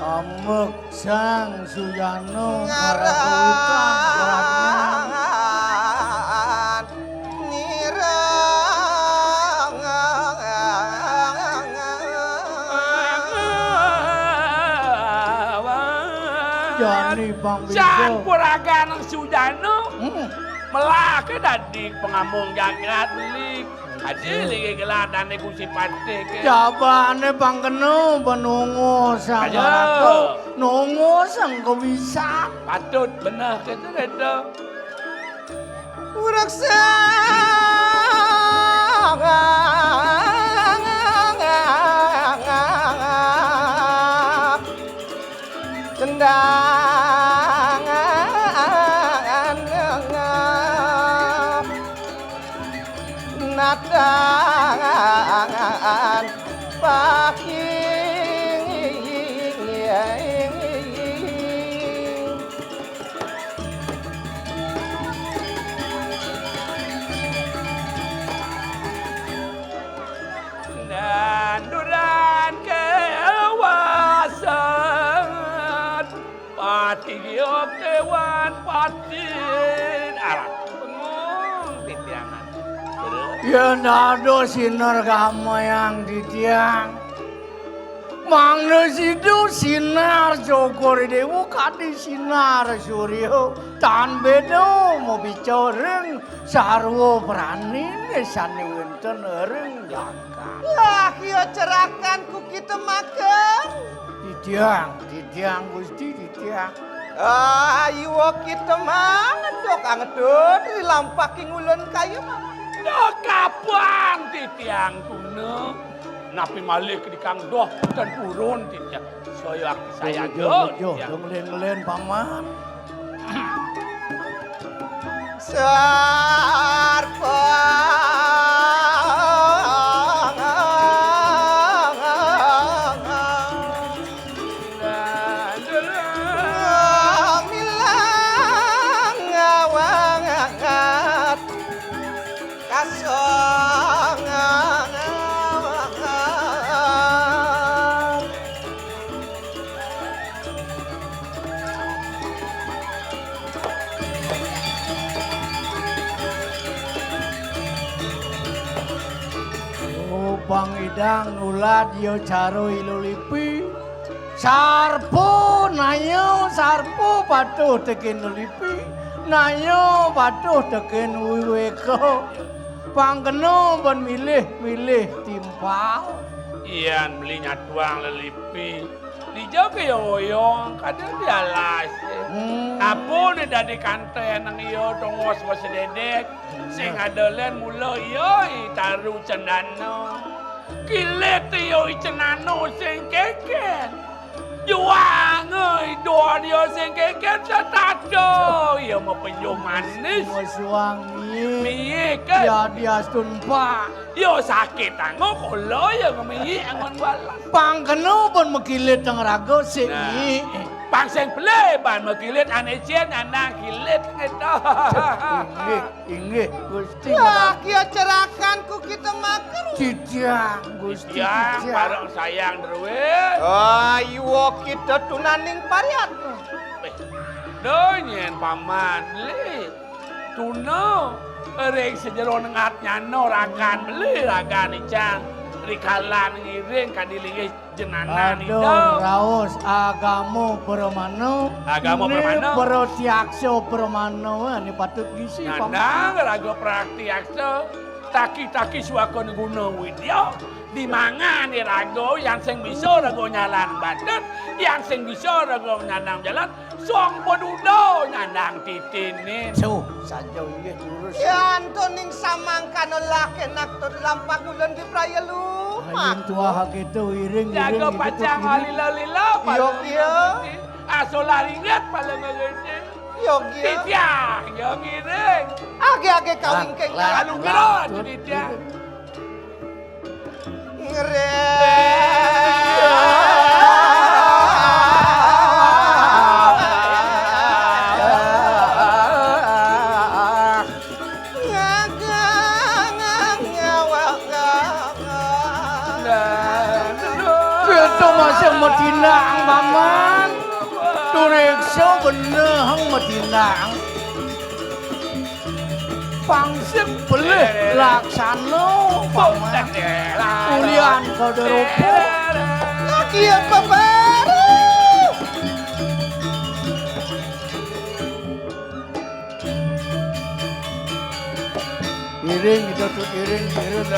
Ambek Sang Suyana ngarakuitan beratnya. Ngaran nirang. Jani Bang Bisa. Sampuragan Sujana. Hmm. Melahke dadi pangamong jagat, Beli. Adi lagi gelar dane Gusti Patih ke. Jabane pangkena penunggu sang Ayo. Ratu, nunggu sang kewisan. Patut bener gitu, gitu. Ureksa. Tendangan nadangan pagi. Nanduran kewasan pati yo kewan pati. Alah, bengong titiangan. Terus. Yen ada sinar gamayang titiang. Mangda sida sinar Cokor Dewa kadi sinar surya, tan beda mabicara ring sarwa prani sane wenten ring jagat. Lah, iya cerakanku kita makan. Titiang, titiang Gusti, titiang. Ayo kita mangendok angedut di lampaking ulun kayu. Dok kapan titiang tuna? Napi malih kedikang doh ten purun titiang. Saya akti saya Joh, joh, joh, titiang. Dong len-len, Paman. Sarpa milang ngawangat kasong. Oh, pangidang nulad ya cara ila lipi. Sarpa naya, sarpa patuh tekén lipi. Naya patuh tekén wiwéka. Pangkena ban milih-milih timpal. Yan beli nyatuang lelipi. Dija kaya oyong, kadén di alas. Hmm. Apa né dadi kanten nang iya tongos basededek. Sing ada lén mula iya i taru cendana. Kilit iya i cendana sing kékén. Juanga i doan iya sing kékén setata. Iya mapenjung manis. Masuang mie. Mie kan. Ya diastun pak. Yo sakit anggo kula ya ngemiik anggon balas. Pang kena pun mekilit teng raga sik. Nah, nyi. Pang sing pelih ban mekilit ané cén anak kilit gitu. Inggih, inggih, Gusti. Wah, kia cerakanku kita makan. Titiang, Gusti, titiang, titiang. Bareng sayang druwé. Ayo kita tunaning pariat. Eh, do nyén paman, Beli. Tuna ring sajero nengat nyana ragan beli ragan icang rikalan ngiring kadi linggih jenana. Aduh, nida. Raos agama pramana. Agama pramana. Pratiaksa pramana, eh, ni patut gisi, Paman. Nandang raga pratiaksa, taki-taki suaka guna widya. Di mangane raga yang sing bisa raga nyalan badan, yang sing bisa raga nyandang jalan, Suang paduda nyandang titine. Suh, saja inggih lurus. Yan to ning samangkana lah kenak to lampak ulun di praya lumak. Ayo tuah gitu iring iring. Jaga pacang alila-lila. Yo kia. Asolah ingat paling ngerti. Yo kia. Titiang yo ngiring. Age-age kawingking. Lalu geron titiang. Kita masih medinang, Paman. Turiksa benehang medinang. Pang sing pelih laksana, Paman. Ulian kada rupa. Lagi apa baru? Iring, itu tuh iring, iring.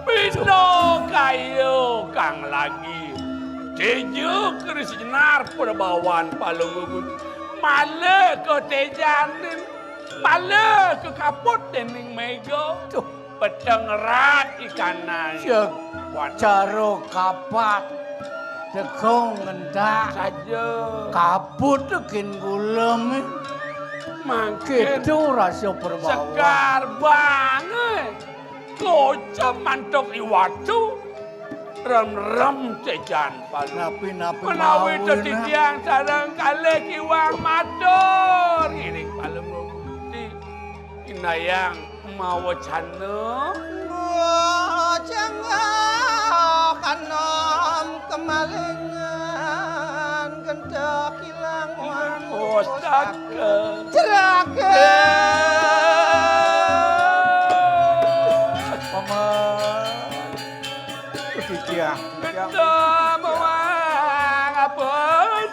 Pina kaya kang lagi. Teja keris jenar Prabawan Palungguh. Malih katejanin, malih kakaput dening mega. Duh. Peteng rat ikanai. Cek. Waduh. Cara kapat. Tegong ngentak. Saja. Kaput kin gulem. Mangkin. Gitu rasa Prabawan. Sekar banget. Kocem mantuk iwatu. Rem-rem tejan Palungguh. Napi-napi menawi mawon, tetitiang sareng kalih kiwang matur ngiring Palungguh Gusti. Indayang mawacana. Bocah kanom kemalingan gentek ilang. Pustaka. Jeraga. Paman. Titiang. Ketemu apa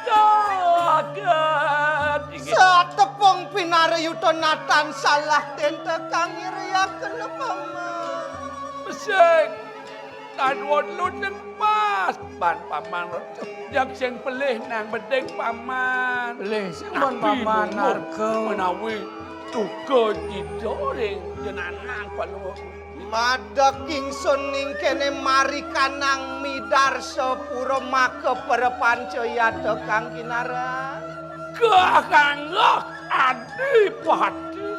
saget. Satepung pinarayuta natan salah tenta kang iriaken paman. Besik. Tan wot luteng pas ban paman. Jak sing pelih nang beding paman. Pelih sing ban paman narka. Menawi duka cita ring jenengan Palungguh. Madeg ingsun ning kene marikanang midarsa pura maka prepanca yata kang kinarang. Kakangguh Adipati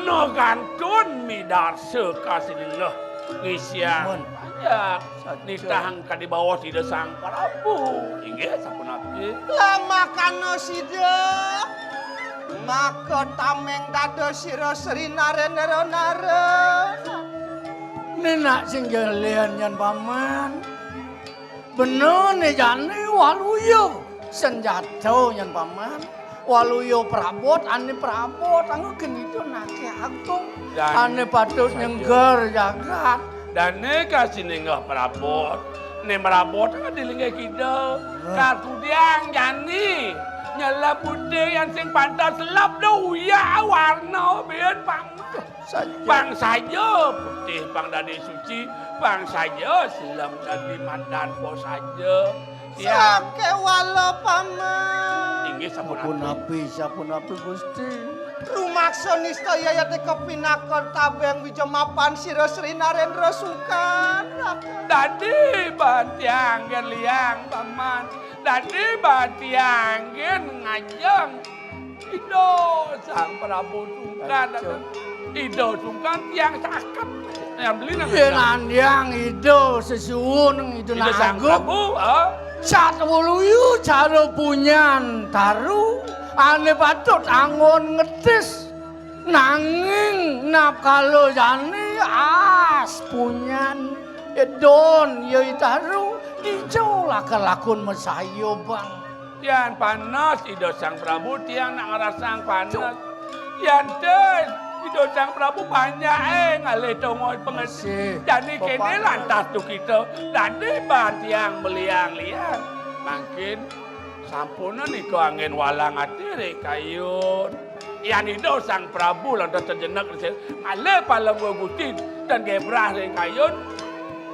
negantun midarsa kasiningeh ngisian panjak nitahang kadi baos Ida Sang Prabu. Inggih sapunapi. Lamakana sida maka tameng dados sira Sri Narendra Nara. Nenak sing jalian nyan paman. Benene jane waluya senjata nyan paman. Waluya prabot ane prabot anggo genito nake agung. Ane patut nyengger jagat. Dane kasiningeh prabot. Ne prabot adi linggih kidul. Katudiang jani nyelep putih yang sing pantas selep do uyak warna ben paman. Saja. Pang saja putih, pang dadi suci, pang saja silem dadi madan po saja. Ya. Sakewala paman. Inggih sapunapi. Sapunapi, sapunapi Gusti. Rumaksa nistaya yate kapinaka tabeng wija mapan sira Sri Narendra Sukan. Dadi bantiang gen liang paman. Dadi bantiang gen ngajeng. Ida Sang Prabu Sungkan. Ida Sungkan tiang cakep. Yang beli nang yen andiang Ida sesuwun Ida Sang Agung. Prabu, ha? Satwuluyu cara punyan taru ane patut anggon ngetis. Nanging napkala jane as punyan edon ya taru ijo lakon-lakon masaya bang. Yan panas Ida Sang Prabu, tiang nak ngrasang panas. Yan ten Ida Sang Prabu panjake ngalih tongo pengesi. Jani kene lantas tu kita dadi ban tiang meliang-liang. Mangkin sampun nika angin walang ati ri kayun. Yan Ida Sang Prabu lantas tejenek ngalih palem wegutin dan gebrah ri kayun.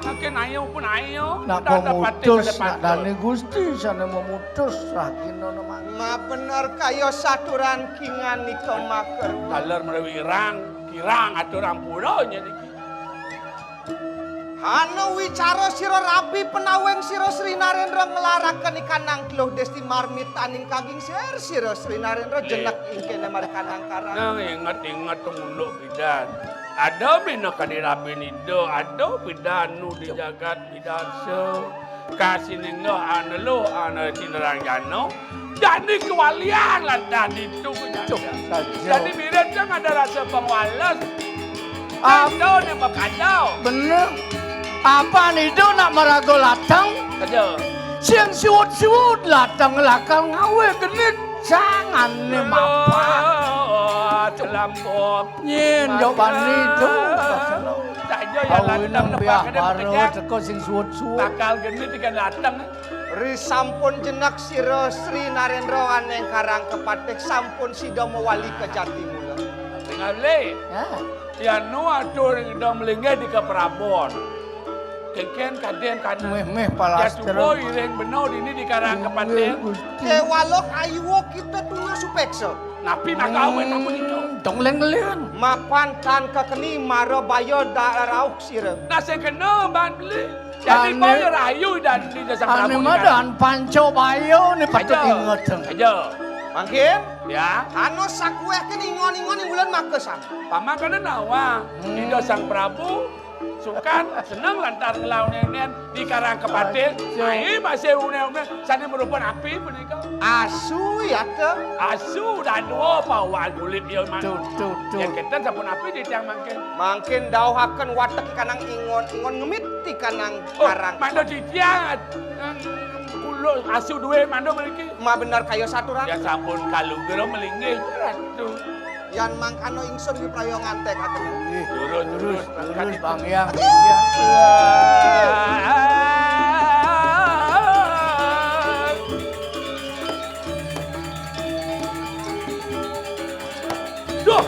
Mangkin ayo pun ayo. Nak memutus, nak dane Gusti sane memutus rahina nemang. Ma bener kaya saturan kingan nika maker. Taler menawi irang, kirang atur ampura niki. Ana wicara sira rabi penawing sira Sri Narendra nglaraken ikanang teluh desti marmitaning kaging sir sira Sri Narendra jenek ingkene marikanang karang. Nang inget-inget tumunduk pidan. Ada bina kadi rabi nida, ada pidan nu di jagat midarsa. Kasiningga anelo ana Sri Narendra jana. Jani kewalian lantas ditu. Cuk, saja. Jadi mirip kan ada rasa pengwales. Ah. Ada ni bakadau. Bener. Apa nido nak maraga latang? Aja. Sing siwut-siwut latang lakal ngawe genit sangane mapan. Selampok. Nyen, jok bani tu. Saja ya latang biah teko sing siwut-siwut. Lakal genit ikan latang. Ri sampun jenek sira Sri Narendra aneng karang kepatih sampun sida mewali ke jati mula. Tinggal le. Ya. Yanu atur ida melinggih di keprabon. Kengken kaden kana. Meh, meh, palastra. Ya tuwa iring beno dini di karang kepatih. Kewala ayuwa kita tunggu supeksa. Napi maka awet namun itu? Dong leng-leng. Mapan tan kekeni mara baya da rauh sira. Nah, sing kena ban beli. Jadi ane, baya rahayu dan di Sang Prabu. Ane madan panca baya ni patut inget. Aja. Mangkin? Ya. Anu sakueh ke ningon-ningon ing bulan maka sang. Pamakane nawa. Hmm. Ida Sang Prabu sukan seneng lantar ngelawan nenen di karang kepatih. Aja. Ai masih une-une sane merupakan api punika. Asu ya te. Asu dan dua pawan kulit iya man. Tuh, tuh, tuh. Yang keten sampun api di tiang mangkin. Mangkin dauhaken watek ikanang ingon, ingon ngemit ikanang. Oh, karang. Mando titiang, eh, kulo asu duwe mando mriki. Ma bener kaya saturan. Ya sampun kalugra melinggih, Ratu. Yan mangkana ingsun wipraya ngantek akan. Ih, lurus, lurus, lurus, Bang Yang. Duh.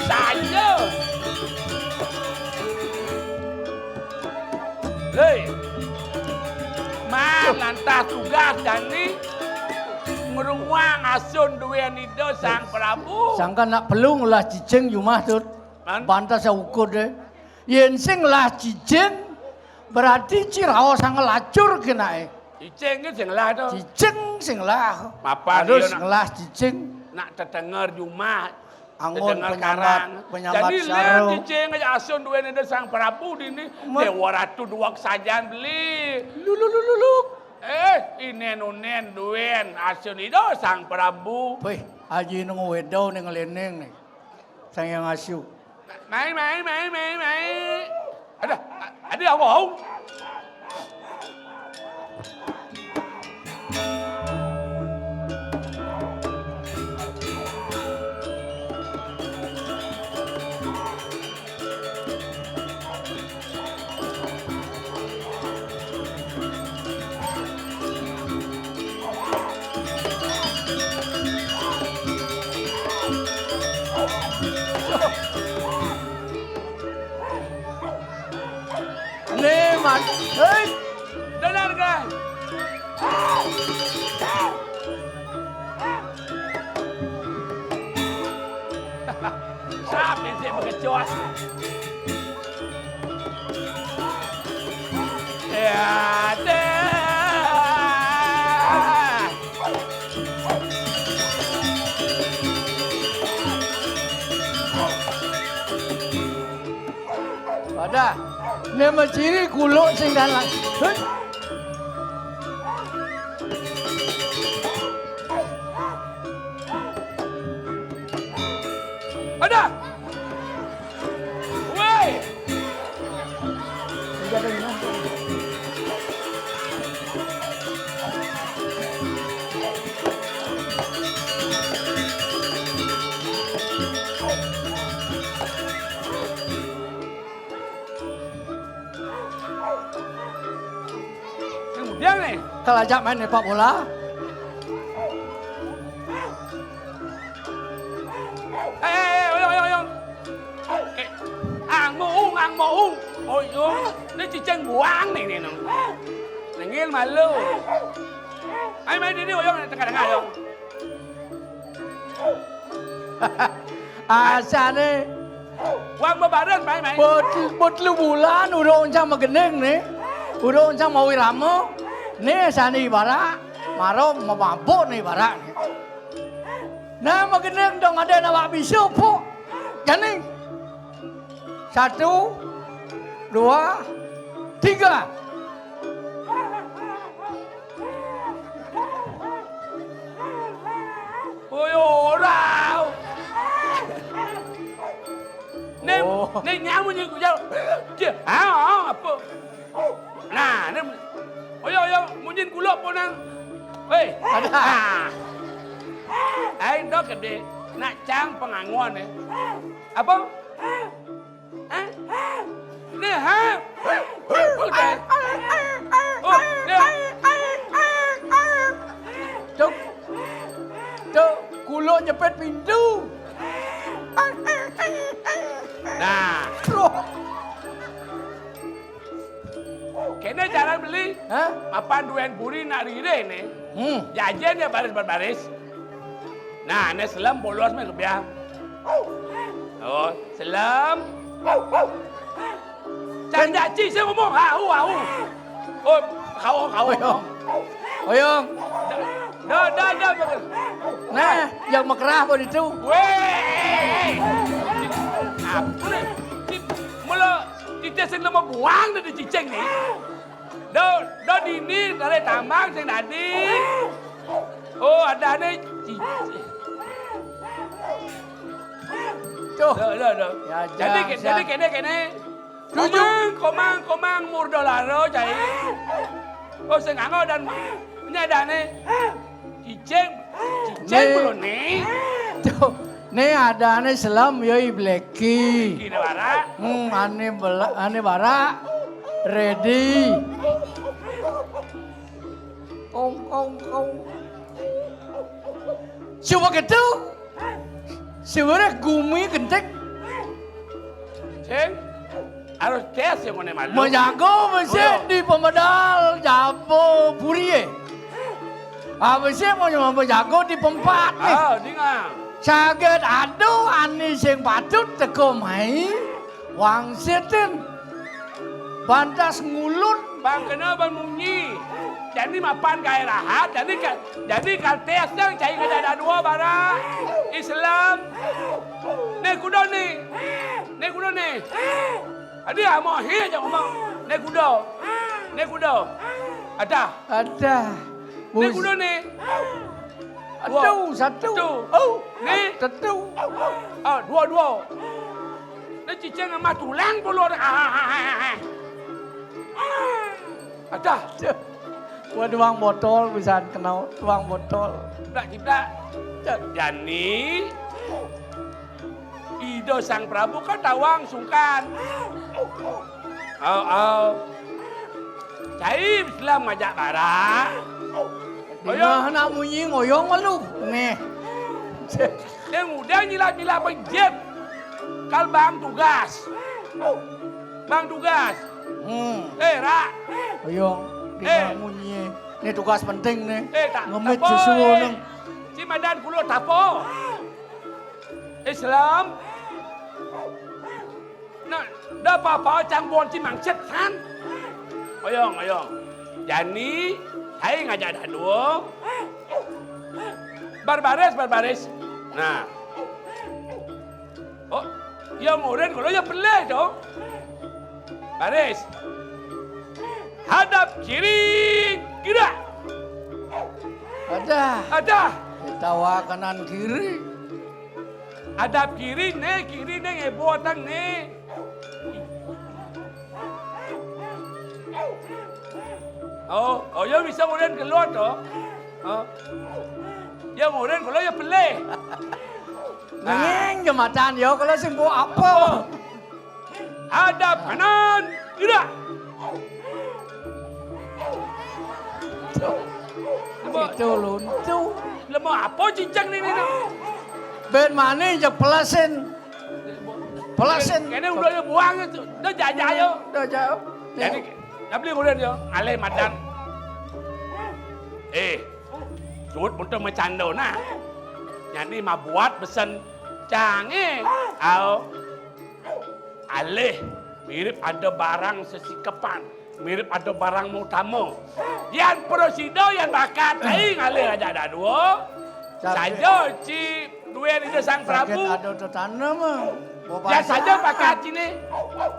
Saya. Hei. Man, lantas tugas jani ngruwang asun duwe Ida Sang Prabu. Sangkan nak pelung lah cicing jumah tut. Man? Pantas ukur deh. Yen sing lah cicing, berarti ciraos sang lacur kenae. Cicing ki sing lah to. Cicing sing lah. Mapan. Harus iya nak ngelah cicing. Nak tetenger jumah. Anggon tetenger penyambat, karang. Penyambat. Jadi, saro. Cicing aja asun duwe nende Sang Prabu dini. Dewa Ratu duwek sajan beli. Lulu, lulu, lulu. Eh, inen unen duen asun ido Sang Prabu. Wih, aji nunggu wedo ning lening nih. Sang Yang Asu. Mai, mai, mai, mai, mai. Ada, ada apa, Hong? Nih, Mas. Hei. Dengar, guys. Siapa yang saya mengecoh? Ya, deh. Wadah, ne meciri kuluk sing dalan. Hei. Wadah. Woi. Kemudian nih. Kelajak main sepak bola. Eh, eh, eh, oyong, oyong, oyong. Eh, ang moong, ang moong. Oh, iya. Ini cicing buang nih, nih, nang. Nengil malu. Ayo main ini, oyong, tengah-tengah, oyong. Asane Wong bebaris, mai, mai. Bot-, bot telu bulan urung oncang magending né. Urung oncang mawirama. Né sané ibarat, mara mababuk né ibarat né. Nah, magending dong ada nak bisa pok. Jani. Satu, dua, tiga. Oi, ora. Né, oh. Né nyamuk ni kujal. Dia, ah, ah, apa? Nah, né, oyo, oyo, munyin kuluk pun nang. Hei, ada. Ah. Ai, dok gede. Nak cang pengangon, eh. Apa? Hah? Né, ha? Udah. Oh, né. Tuk, tuk, kuluk nyepit pintu. Nah. Loh. Kéné cara beli. Hah? Mapan duen buri nak rire né. Hmm. Jajen ya baris-baris. Nah, né selem bolos mah kebiang. Oh, selem. Cang jaci saya ngomong, hau, hau. Oh, kau, kau. Oyong. Oyong. Dah, dah, dah, dah. Nah, yang mekerah kok itu. Wéh. Apa né? Mula kita sing nama buang dari cicing né. Do, do dini, dari tambang sing tadi. Oh, ada né cicing. Tuh. Dah, dah, dah. Ya, jadi, ya, jadi ya. Kéné, kéné. Tujuh. Komang, komang, komang, murda lara, cai. Oh, sing anggo dan nyadane. Cicing, cicing né. Belum né. Tuh, né adané selem, ya, i Blacky. Gini, bara. Hmm, ané bela-, ané bara. Ready. Kong, kong, kong. Coba gitu. Sebenarnya gumi gentek. Sing, harus tes yang mana malu. Menjago besi di pemedal, jabo puri, eh. Apa sih mau nyoba menjago di pempat nih? Ah, dinga. Saget aduh, ani sing patut teko mai. Wangsitin. Bantas ngulun. Bang kena bang munyi. Jadi mapan gaé rahat. Jadi ka-, jadi kalteas yang cai ngajak dua bara. Islam. Né kuda né. Né kuda né. Adi amo hi aja ngomong. Né kuda. Né kuda. Ada. Ada. Né kuda né. Dua. Satu, satu. Satu. Oh, né. Satu. Ah, dua, dua. Né cicing sama tulang bulu. Ah, ah, ah, ah, ah. Ada. Wah, tuang botol pisan kenal, tuang botol. Ciplak, ciplak. Jani. Ida Sang Prabu kan tawang sungkan. Au, au. Cai Islam ngajak bara. Ayo. Nah, nak munyi ngoyong malu. Nih. Dia muda nyilap-nyilap penjep. Kal bang tugas. Bang tugas. Hmm. Eh, Rak. Ayo, dia munyi. Ini tugas penting nih. Eh, tak. Ngemit sesuatu nih. Si madan kulo tapo. Islam. Nah, dah apa-apa cang bon ci mangcet san. Oyong, oyong. Jani, saya ngajak dadua. Barbaris, barbaris. Nah. Oh, ya murid kalau ya pelai tu. Baris. Hadap kiri, gerak. Ada. Ada. Tawa kanan kiri. Hadap kiri né, kiri né ngebo tang né. Oh, oh ya bisa murid keluar tu. Oh. Ya murid kalau ya pelai. Nenging jematan ya kalau sing apa? Hadap kanan, gerak. Itu luntu. Lemah apa cincang ni, ni, ni? Ben mana je pelasin. Pelasin. Kena udah ya buang tu. Dah jajah ya. Dah jauh. Jadi, nak beli murid ya, alai madan. Eh, cut muntah macando nah. Nyani mabuat besen canggih. Au. Alih, mirip ada barang sesikepan, mirip ada barang mautama. Yan prasida, yan bakat, cai ngalih ajak dadua. Saja ci duén Ida Sang Prabu. Ada tetanem, ah. Yan saja bakat ci né.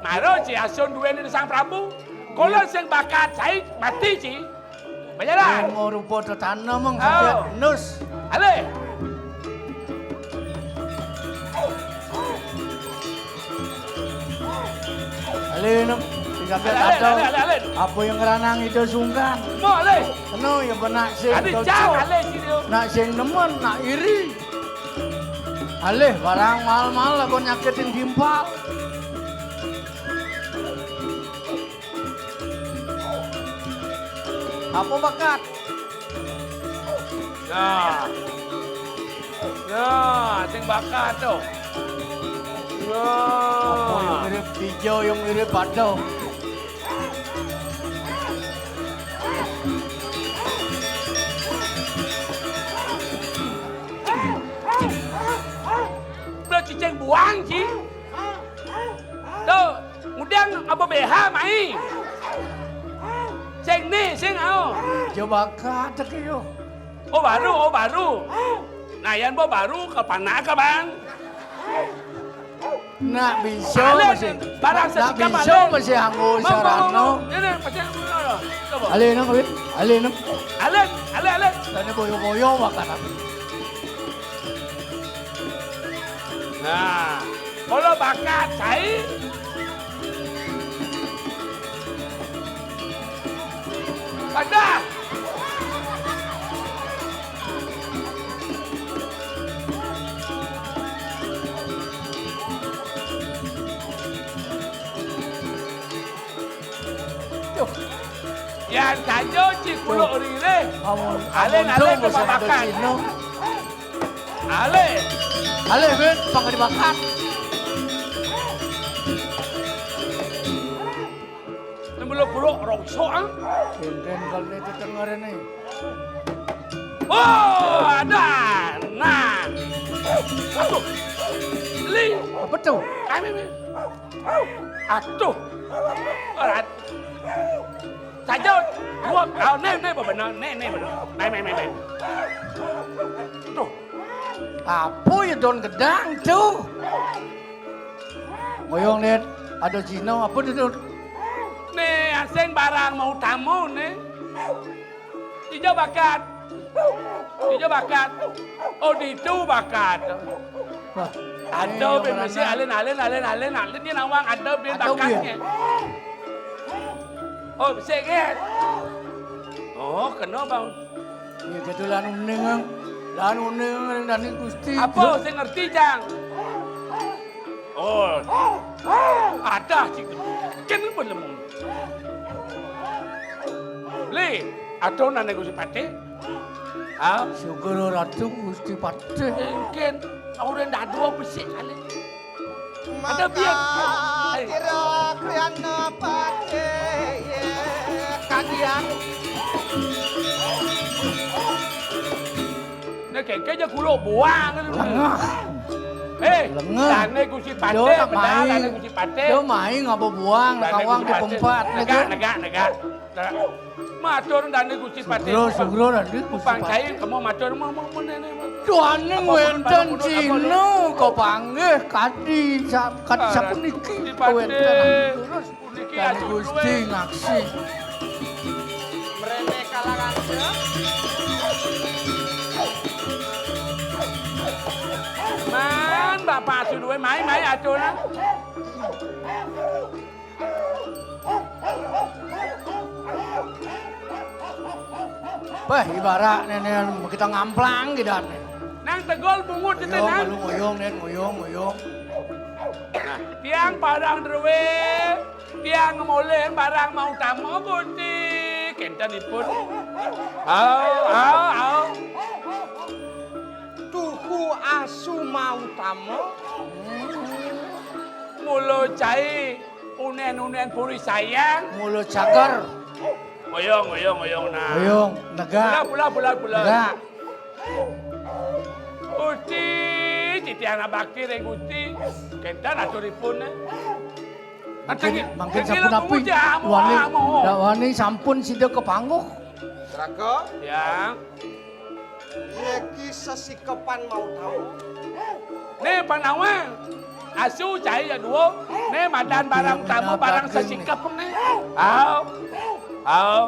Mara ci asun duén Ida Sang Prabu. Kala sing bakat cai mati ci. Bajalan. Mau rupa tetanem, meng. Oh. Nus. Alih. Alih, nem. Sing sampai alih, alih, tahu. Alih, alih, alih. Apa yang ngeranang itu sungkan? Mau alih. Kena ya benak sing cocok. Alih, sini. Nak sing nemen, nak iri. Alih, barang mahal-mahal, aku nyakitin timpal. Apa bakat? Nah. Nah, sing bakat tuh. Nah. Apa yang mirip hijau, yang mirip padau? Belah cicing buang, Ci. Tuh, kemudian apa B H mai? Sing ni, sing au. Coba kata ke yo. Oh, baru, oh, baru. Nah, yan bo baru ke panak ke, Bang. Nak bisa masih, barang nak bisa masih anggo sarana. Ini, ini, ini, ini, ini, ini. Coba. Alih nang, Win. Alih nang. Alih, alih, alih. Tanya boyo-boyo makan apa? Nah, kalau bakat cai, padah. Tuh. Yan saja ci kuluk ririh. Alén-alén ke makan. Alé. Alé, Win, pang dibakat. Nembelo buruk rongsok, ah. Kénkén kalau itu dengerin nih. Oh, ada. Nah. Aduh. Li. Apa tuh? Ayo, ayo. Aduh. Berat. Saja, gua, ah, né, né, bener, né, né, bener. Né, né, né, né. Tuh. Apa ya daun gedang tuh? Ngoyong, Dit. Ada Cina apa tuh, Dit? Né, asing barang mau tamu, né. Ijo bakat. Ijo bakat. Oh, ditu bakat. Wah, ada ini bé orang mesti nang. Alén, alén, alén, alén, alén, dia nawang ada bé ada bakatnya. Bé. Oh, bisa, kan? Oh, kena, Bang. Ya, gitu, lan uning, Bang. Lan uning, ring dani Gusti. Apa sing ngerti, Cang? Oh. Ada sih. Kene belum. Li, ada nane Gusti Patih? Ha? Syukur Ratu Gusti Patih. Mungkin orang dadua besik kali. Ada biar. Maka kira kriana Patih kagian. Né kéké ja kulo buang. Lengah. Eh, lengah. Dane Gusti Patih, benar, dane Gusti Patih. Yo main ngapa buang, kawang di tempat, negak, negak, negak. Matur dane Gusti Patih. Sugro, sugro, dane Gusti Patih. Pangkain kamu matur, mau, mau, mau, nenek, mau. Tuane wénten Cina, kok panggih, kadi, sa-, kadi sapuniki, wénten. Terus. Puniki dan atur Gusti duwe. Ngaksi. Mrene kalangan. Man, bapak atur duwe, mai, mai, atur. Wah, ibarat nenek kita ngamplang kita nih. Nang tegol bungut kita, Nang. Ngoyong, ngoyong, nen, ngoyong, ngoyong. Nah, tiang parang druwe. Tiang molih barang mautama, Gusti. Kénten ipun. Au, au, au. Tuhu asu mautama. Mula cai, unen-unen puri sayang. Mula cager. Ngoyong, ngoyong, ngoyong, nah. Ngoyong, negak. Pula, pula, pula, pula. Negak. Gusti, titiang bakti ring Gusti. Kénten aturipun, eh. Mangkin, mangkin sapunapi? Wani, dak wani sampun sida kapanggih. Raga? Ya. Yéki sesikepan mau tahu. Né panawang. Asu cai ya dua. Né madan barang tamu barang sesikep né. Au. Au.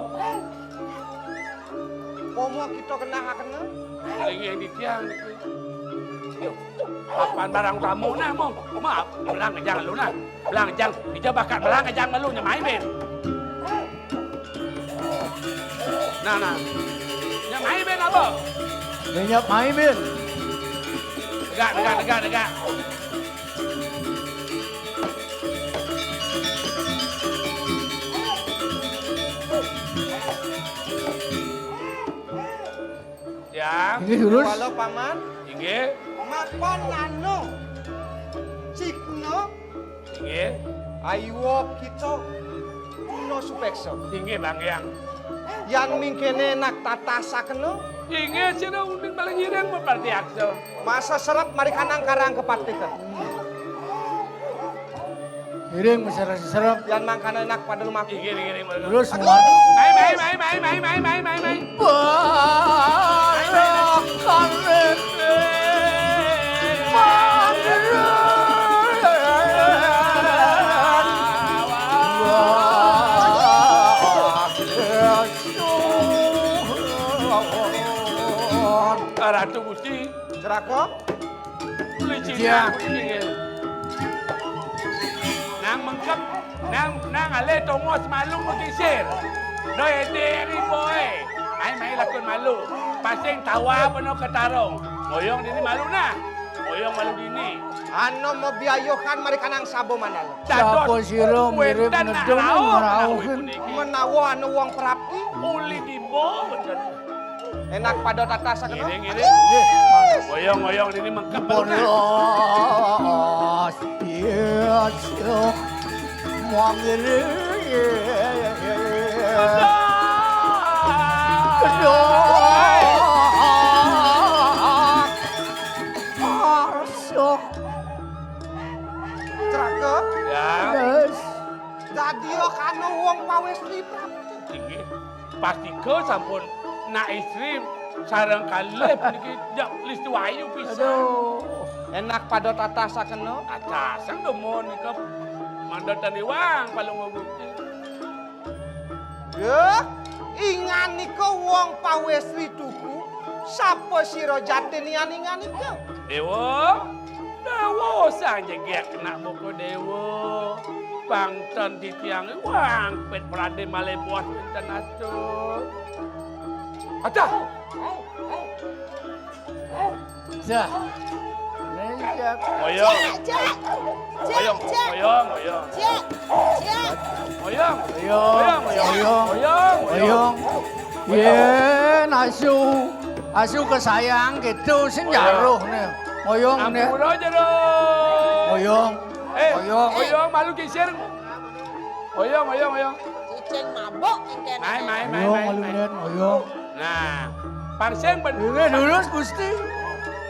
Pomo kita kena hakna. Paling yang di tiang. Yuk. Papan barang tamu nah, Mong. Maaf, belang kejang lu nah. Belang kejang, ija bakat belang kejang malu nyamai bin. Nah, nah. Nyamai bin apa? Nyap mai bin. Tegak, tegak, tegak, tegak. Ya. Inggih, Durus. Halo, Paman. Inggih. Mapan anu. Cikna. Inggih. Ayuwa kita guna supeksa. Inggih, Bang Hyang. Yan mingkene nak tatasakna. Inggih, sira uning malah ngiring mapardiaksa. Masa serep marikanang karang kepatika. Ngiring masyarakat serep. Yan mangkana enak pada lumaku. Inggih, inggih, inggih. Terus, aduh. Mai, mai, mai, mai, mai, mai, mai, mai, mai. Barakan. Ratu Gusti. Jeraka. Uli Cina. Nang mengkep, nang, nang alih tongos malu mekisir. Doi edi eri boy. Mai, mai lakun malu. Pasing tawa beno ketarung. Ngoyong dini malu nah. Ngoyong malu dini. Ano mabiayuhan marikanang sabo mandala. Sapa sira mirip ngedem ngerauh. Menawa anu wong prapti. Uli dibo bener. Enak pada tatas sakena. Ngiring, ngiring. Nggih, Mang. Ngoyong, ngoyong, ini mengkep. Boros, iya, iya. Mang ngiring. Kedok. Arsuh. Ceraka. Ya. Yes. Dadi kana wong pawis lipat. Inggih. Pastika sampun nak istri sareng kalih puniki jak listu ayu pisan. Aduh. Enak pada tatas sakena. Tatasang demen nika mandatan iwang palung Gusti. Yeuh, inganika wong pawis rituku, sapa sira jatin inganika? Dewa, Dewa sang jegek kena buku Dewa. Bangten titiang wang pit prade malih buas pinten atur. Adah. Dah. Ngoyong. Cek, cek. Cek, ngoyong, cek. Ngoyong, ngoyong. Cek, cek. Ngoyong. Ngoyong, ngoyong. Ngoyong, ngoyong. Ngoyong. Yén asu, asu kesayang gitu sing jaruh nih. Ngoyong nih. Ampura jero. Ngoyong. Eh, ngoyong. Ngoyong malu kisir. Ngoyong, ngoyong, ngoyong. Cicing mabuk engkén. Mai, mai, mai, ngoyong, mai, malu mai. Ngoyong. Nah, pang sing ben- Ini dulu Gusti.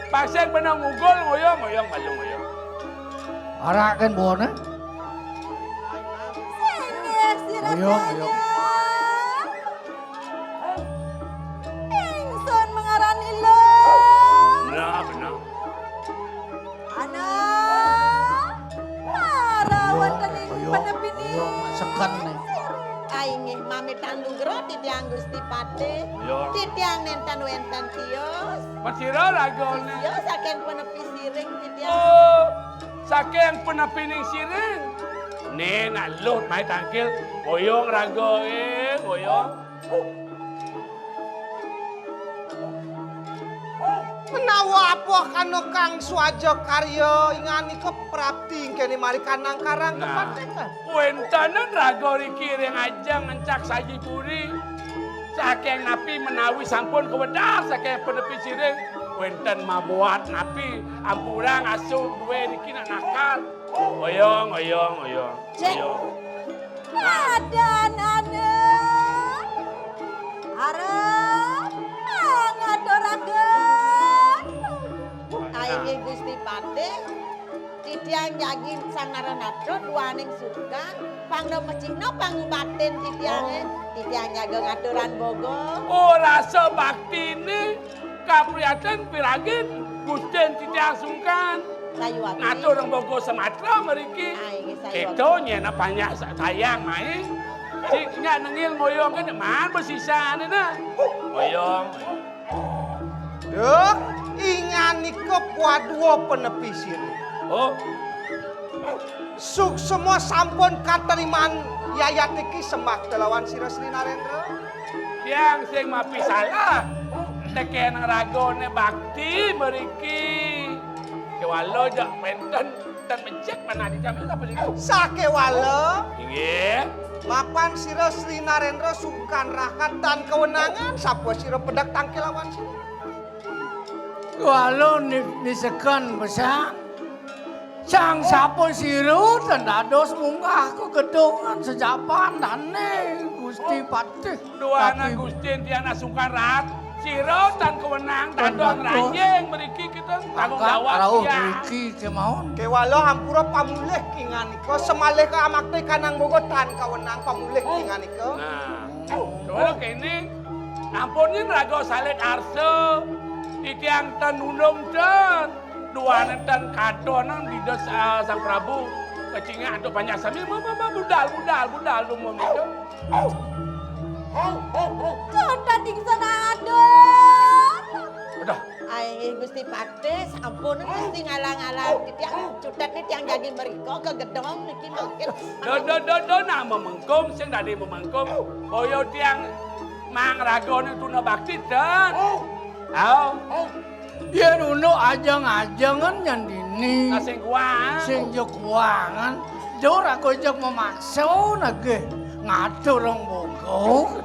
Pang sing benang ngugul ngoyong, ngoyong malu ngoyong. Arak kan bone. Sing ya, sira ngoyong, ngoyong. Ingsun mengarani lo. Benar, benar. Ana, para wonten ing penepini. Seken nih. Ah, inggih, mami tandugra titiang Gusti Patih. Iya. Titiang nenten wenten tios. Masira ragane. Iya, saking penepi siring titiang. Oh, saking penepining siring. Nih, nak lut mai tangkil. Oyong raga, eh, oyong. Menawa apa kana kang swaja karya inganika prapti engkene mari kanang karang. Nah, kepatekan. Wentanan raga riki ring ajeng encak saji puri. Saking napi menawi sampun kawedar saking penepi siring, wenten mabuat napi ampurang asu duwe niki nak nakal. Oyong, oyong, oyong. Cek. Oyong. Adan ane. Arep ngaturaken. Ayo nggih Gusti Patih. Titiang jagi sang naranato duaning sukan, pang da mecikna pangubatin titiange. Oh. Titiang jaga ngaturan boga. Oh, rasa baktine kapriatan piragin Gustin titiang sungkan. Sayuwakti. Ngatur ring boga Sumatra mriki. Ah, inggih, sayuwakti. Kita nyen panjak sa-, sayang mai. Cik nyak nengil ngoyong kan man besisane nah. Ngoyong. Duh, inganika kwadua penepi sira. Oh. Suksma sampun kateriman yayat niki sembah telawan sira Sri Narendra. Tiang sing mapisalah. Teken ragane bakti mriki. Kewala jak penten. Tan becik manah di jam apa niku? Sakewala. Inggih. Mapan sira Sri Narendra sungkan rahat tan kewenangan, sapa sira pedek tangkil lawan sira? Kewala ni-, nisekan pesan. Sang sapa sira tan dados munggah ka gedungan sejapan dane Gusti Patih. Duaning Gustin tiang nak sungkan rahat. Sira tan kewenang tan dadong dados ranjing mriki kita tanggung jawab rauh tiang. Mriki kemawon. Kewala ampura pamulih kinganika, semalih ka amakta kanang boga tan kewenang pamulih kinganika. Nah, kewala kene, ampun nyen raga salit arsa, titiang tan nundung tan. Duaning tan kadonang Ida Sa-, Sang Prabu. Kecingak antuk panjak sami, ma-, ma-, ma-, budal, budal, budal, dumun itu. Kota dingsan adon. Aduh. Ai, Gusti Patih, sampun Gusti ngalang-alang. Titiang cutet ni tiang jagi mrika ka gedong niki mangkin. Do, do, do, do, nak memengkum, sing dadi memengkum. Boya tiang mang raga ni tuna bakti, ten. Au. Yen unduk ajeng-ajengan nyen dini. Nah, sing kuat. Sing ja kuangan. Jur aku jak memaksa nagih ngatur rong bogo.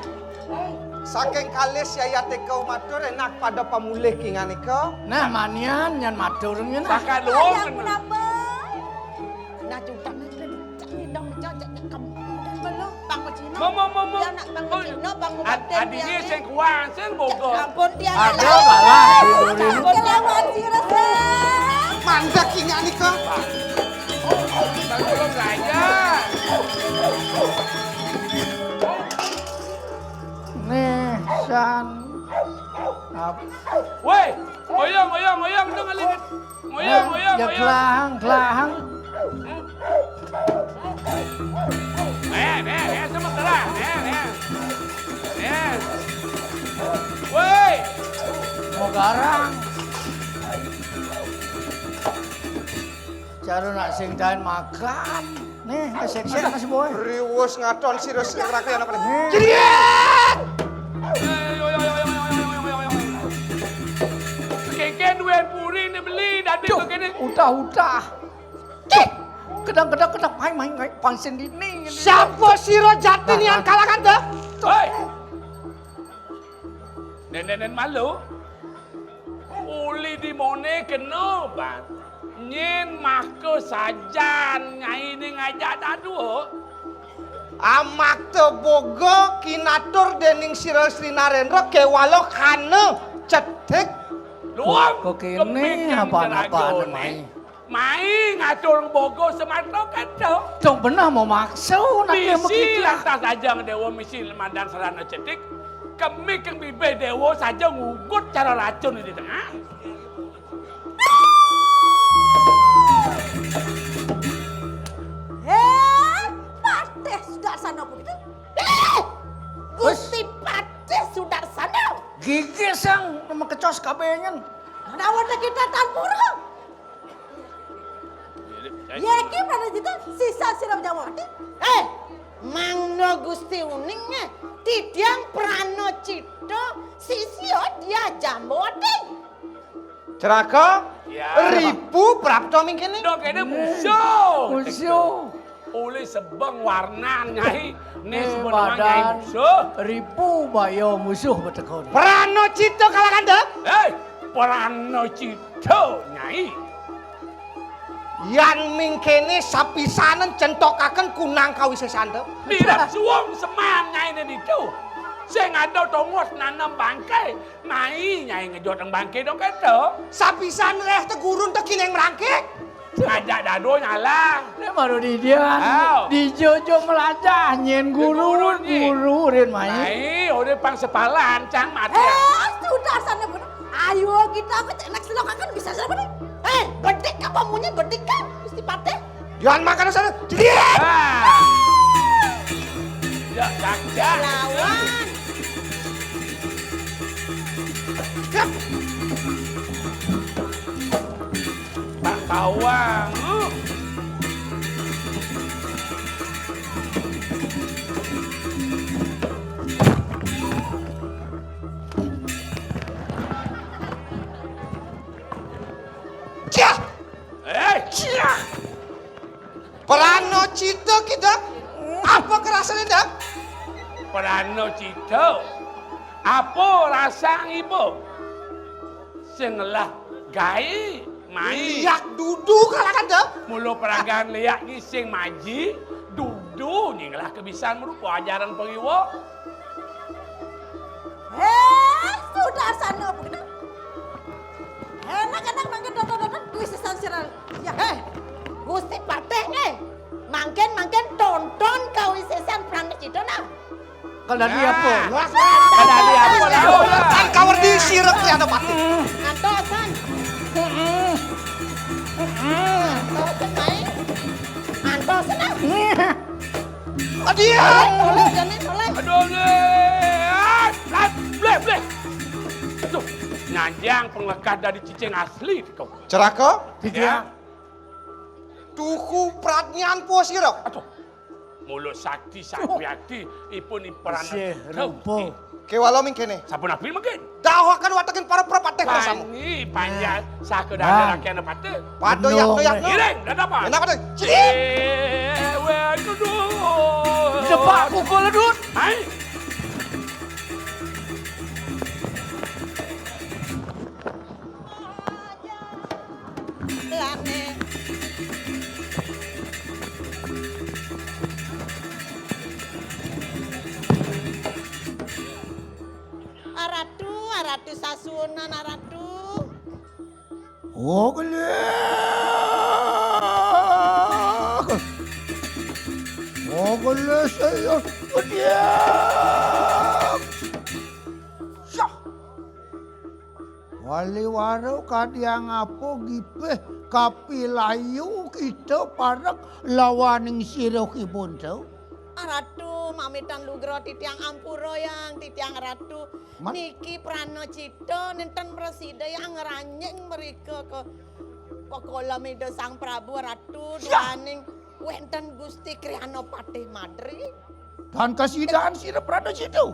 Saking kalih siayate kau matur enak pada pamulih kinganika. Nah, manian nyen matur nyen. Saka luwung. Nah, cucak ni, cucak ni dong, cucak ni kem. Dan belum, Bang Cina. Mo, mo, mo, mo. Ya, nak Bang Cina, Bang Ad-, Ubatin, adine ya, sing kuat, sing bogo. Ampun, dia. Ada kalah. Ampun, lawan sira, Bang. Mandek inyak nika. Bang Cina, belajar. Nih, San. Ap- Woi, ngoyong, ngoyong, ngoyong, dong, aling. Ngoyong, ngoyong, ya, ngoyong. Kelahang, kelahang. Eh, eh, eh, sama kelahang. Eh, eh. Eh. Woi. Mau garang. Cara nak sing daen makan. Nih, sik-sik Mas Boy. Riwus ngaton sira sing rakyat apa nih? Nih. Jeriet! Kengken duwe puri ni beli dadi begini. Udah-udah. Cih! Kedang-kedang kedang main-main main pansin dini. Siapa sira jati nian kalakan tuh? Hei! Nenen malu. Uli di mone kena, Ban. Nyen maka sajan nyai ni ngajak dadua. Amakta boga kinatur dening sira Sri Narendra kewala kana cetik. Luang kok kene kepingin apa-apa jeraga mai. Mai ngatur boga semata kata. Dong benah memaksa nak bisi mekitlah. Lantas aja ngedewa misi mandan sarana cetik. Kemi keng bibih dewa saja ngugut cara racun di tengah. Heh, Patih Sudarsana begitu. Eh, Gusti Patih Sudarsana. Gigi sang nama kecos kabenyen. Menawa kita tan pura. Ya, iki Pranajita, sisa sira Jawati. Eh, mangda Gusti uning, eh, titiang Pranacita, sisia dia Jambawati. Ceraka, ya. Ripu prapta mingkene. Dok, kene musuh. Musuh. Oleh sebeng warnan, Nyai. Nih, eh, sebeng warnan, Nyai, badan musuh. Ripu baya musuh betekon. Pranacita kalakanda. Eh, Pranacita, Nyai. Yan mingkene sapisanan centokaken kunang kawisesanta. Mirip suwung seman nyaine ditu. Sing ada tongos nanem bangke, mai nyai ngejot ing bangke dong keto. Sapisan reh tegurun tekineng merangkik. Ngajak dado nyalah. Né baru di dia. Aw. Di jojo melajah nyén guru, guru, guru rin mai. Mai, udah pang sepalan, cang mati. Eh, sudah sana bener. Ayo kita ke cenak selok akan bisa sana bener. Eh, bedik apa munyi bedik kan? Mesti patah. Jangan makan sana. Jadi. Ah. Ya, ya, ya. Lawan. Ya. Pak Tawang. Cia! Eh, cia! Prana cita kita, apa kerasane dah? Prana cita, apa rasa iba? Sing ngelah gaé mai. Liak dudu kalakan dah. Mula peragan liak ni sing maji, dudu ni ngelah kebisan merupa ajaran pariwa. Hé, sudah sana apa kena? Enak-enak mangkin tonton-tonton kuis sesan siral. Ya. Hé, Gusti Patih, eh. Mangkin-mangkin tonton kawisésan prana cita nah. Kadadi apa? Nah. Kadadi apa, Laut? Kan kawér disirep ya ada patih. Antosan. Antosan, mai. Antosan, ah. Aduh. Oleh, oleh, jane, oleh. Aduh, bleh. Bleh, bleh. Aduh, nyanjang penglekat dari cicing asli, kau. Ceraka? Tiga. Ya. Tuhu pradnyan po sira. Aduh. Mula sakti, sakti ati, ipun iperan. Sih, rupa. Kéwala ming kéné. Sampun apin mangkin? Dahaken watekin para prapatih prasama. Panji, panjang, nah. Saka dana rakyana patih. Pada yakna, yakna. Ngiring, dadapan. Enak patih. Cing. Eh, weh, aduh. Depak pukul ledut. Hai. Lane. Aratu, aratu sasuunan, aratu. Oh, gelek. Oh, gelek saya. Gelek. Syah. Waliwara kadi angapa gipih kapilayu kita parek lawaning sira kibun to? Ratu, mamitan lugra titiang ampura yang titiang Ratu. Mat- Niki prana cita nénten prasida yang ngranjing mrika ka pakolem Ida Sang Prabu Ratu. Syah! Duaning wénten Gusti Kriana Patih Madri. Tan kasidan sira prana cita.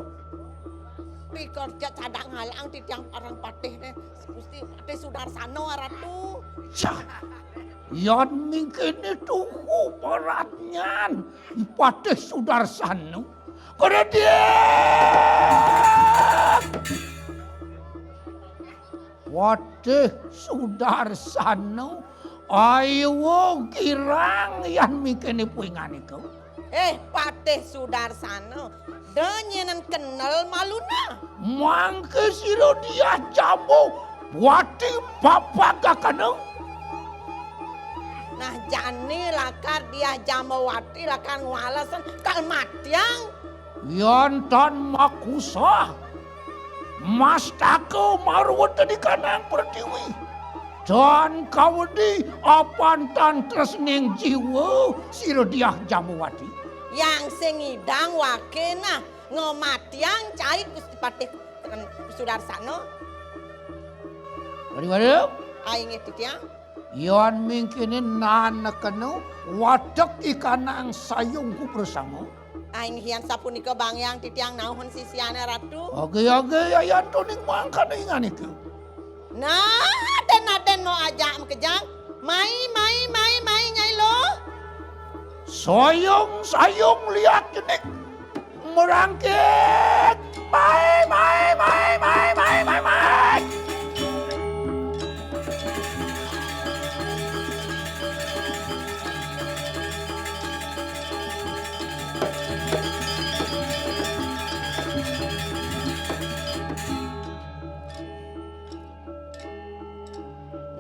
Rika cedhak ngalang titiang pareng patihné Gusti Patih Sudarsana, Ratu. Syah! Yan mingkéné tuhu pradnyan Patih Sudarsana. Kredit! Patih Sudarsana, ayuwa girang yan mingkéné puinganika. Eh, Patih Sudarsana, da nyenen kenel maluna. Mangké sira Diah Jambawati papagakana. Nah, jani lakar Diah Jambawati lakar ngwalesen kalmatiang. Yan tan makusah, mastaka marwetenikanang pertiwi. Tan kawedi apan tan tresning jiwa sira Diah Jambawati. Yang sing ngidang waké nah ngamatiang cai Gusti Patih Sudarsana. Wadi, wadi. Ah, inggih titiang. Yan mingkéné nanekena watek ikanang sayung kuprasama. Aing hian sapunika bangyang titiang nauhun sisiané Ratu. Age, age, yayan tuning mangkana inganika. Nah, aden-aden mau ajak makejang. Mai, mai, mai, mai, Nyai Luh. Sayung, sayung liak jenik merangkit. Mai, mai, mai, mai, mai, mai, mai.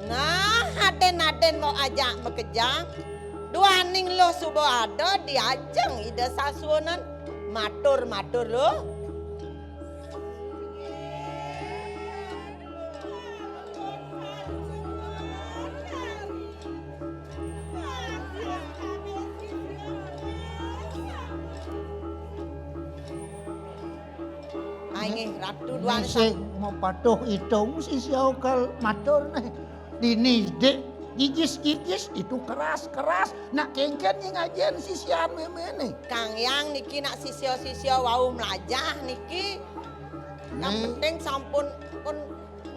Nah, aden-aden Ajak makejang, duaning luh suba ada di ajeng Ida Sasuhunan. Matur, matur luh. Ai nggih, Ratu Duan Sang. Sing mapatuh itung sisia kal matur neh. Dini dik gigis-gigis itu keras-keras. Nak kéngkén nying ajin sisian méméné. Kang Hyang niki nak sisia-sisia wau mlajah niki. Yang penting sampun pun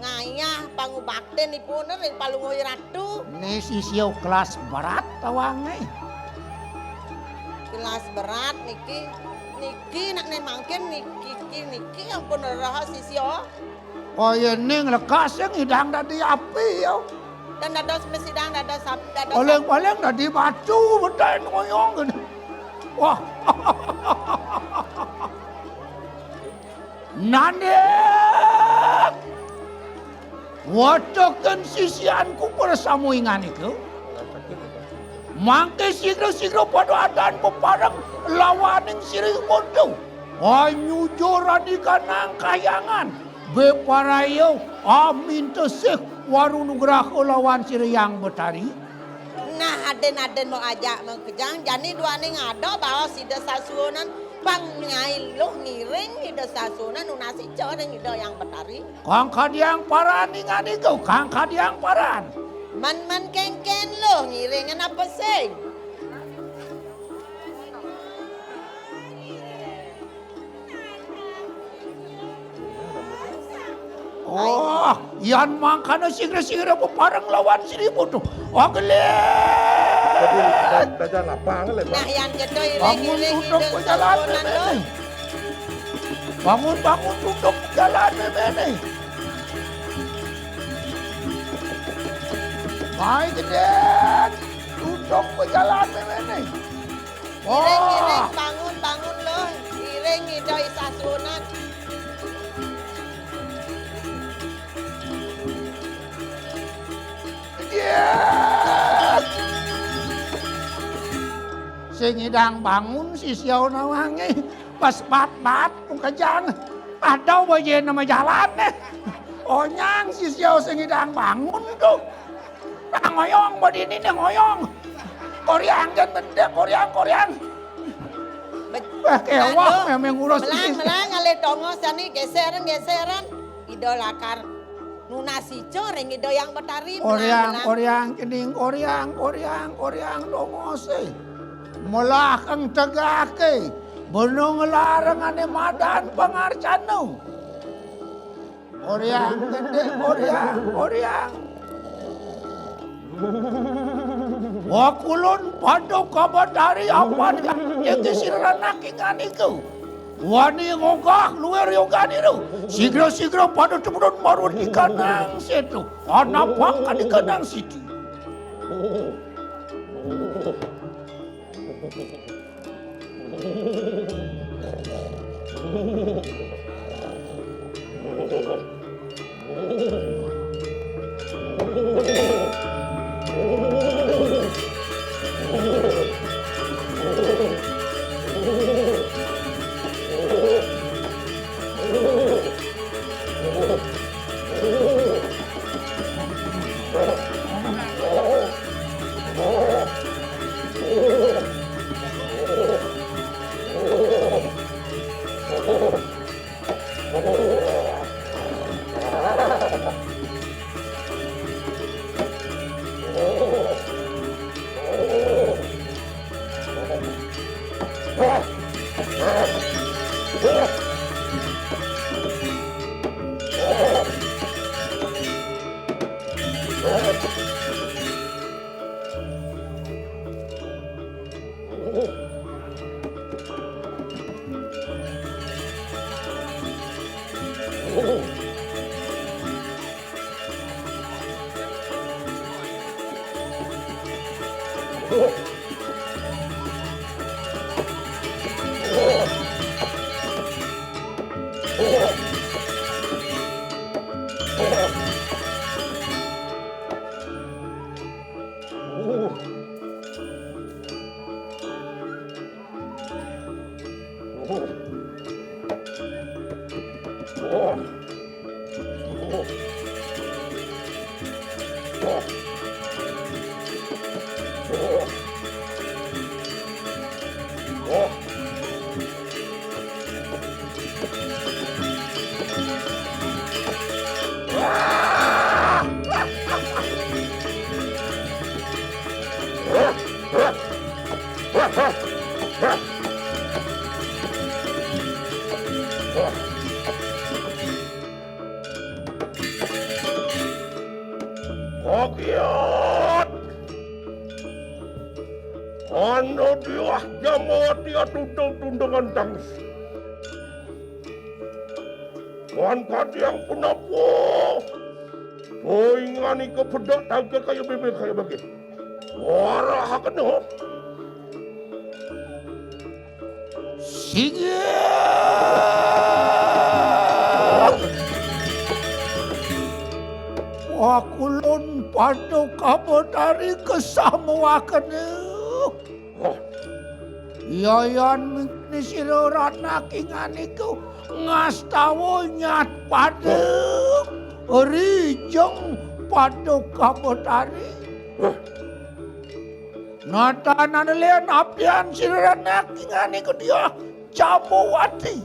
ngayah pangubaktin ipun ring Palungguh Ratu. Né sisia kelas berat tawangé. Kelas berat niki, niki nak né mangkin niki, niki, niki ampun rereh sisia. Oh, yéning lekas sing idang dadi api, ya. Dan dados mesidang dados ap-, dados paling-paling dadi batu, betaén ngoyong kéné. Wah. Nandék. Watekin sisianku prasama inganika. Mangké sigra-sigra pada adan pepareng lawaning sira imutu. Anyuja ranikanang kahyangan. Beparaya aminta sih waru nugraha lawan sira Hyang Betari. Nah, adin-adin mau ajak makejang, jani duaning ada baos Ida Sasuhunan, pang nyai luh ngiring Ida Sasuhunan nunas ica ring Ida Hyang Betari. Kang kadiang paran inganika, kang kadiang paran. Men-men kéngkén luh ngiring apa sing? Oh, yan mangkana sigra-sigra pepareng lawan Sri Putu. Wah, gelé. Dadi da-, dadan lapang lé, Bang. Nah, yan kéto iring-iring tutup Ida pejalan Sasuhunan, méméné. Bangun, bangun, tutup jalan méméné. Baik, Dén. Tutup pejalan méméné. Iring, iring, bangun, bangun, luh. Iring Ida Sasuhunan. Yes. Sing idang bangun sisia nawangé. Pas bat-bat makejang. Ada baé nama jalané. Onyang sisia sing idang bangun to. Nah, ngoyong, badini né ngoyong. Koryang, jén bedé, koryang, koryang. Be-, eh, kéweh, aduh, mémé ngurus melang, melang, alih tongos jani, geseran, geseran. Ida lakar nunas ica ring Ida Hyang Betari, melang, melang. Koryang, koryang, cening, koryang, koryang, koryang, tongosé. Melah kang tegahké, benung larengané madan pangarcana. Koryang gedé, koryang, koryang. Wah, kulun pada kabatari apan yang disirana kingan iku. Wani ngogah luwir yoganira. Sigra-sigra pada tumurun marun ikanang setu. Anapak kan ikanang siti. Kagiat! Ana diah jamawati atundung-tundungan tangis. Wan kadiang punapa? Poingan ika pedak tagel kaya bebek kaya bagi. Warahakena. Singgih! Wakulun Paduka Betari kesamuakena. Yayan mingkni sira ranak inganiku ngastawa nyat pada rijeng Paduka Betari. Natan anelen apian sira ranak inganiku dia Jamawati.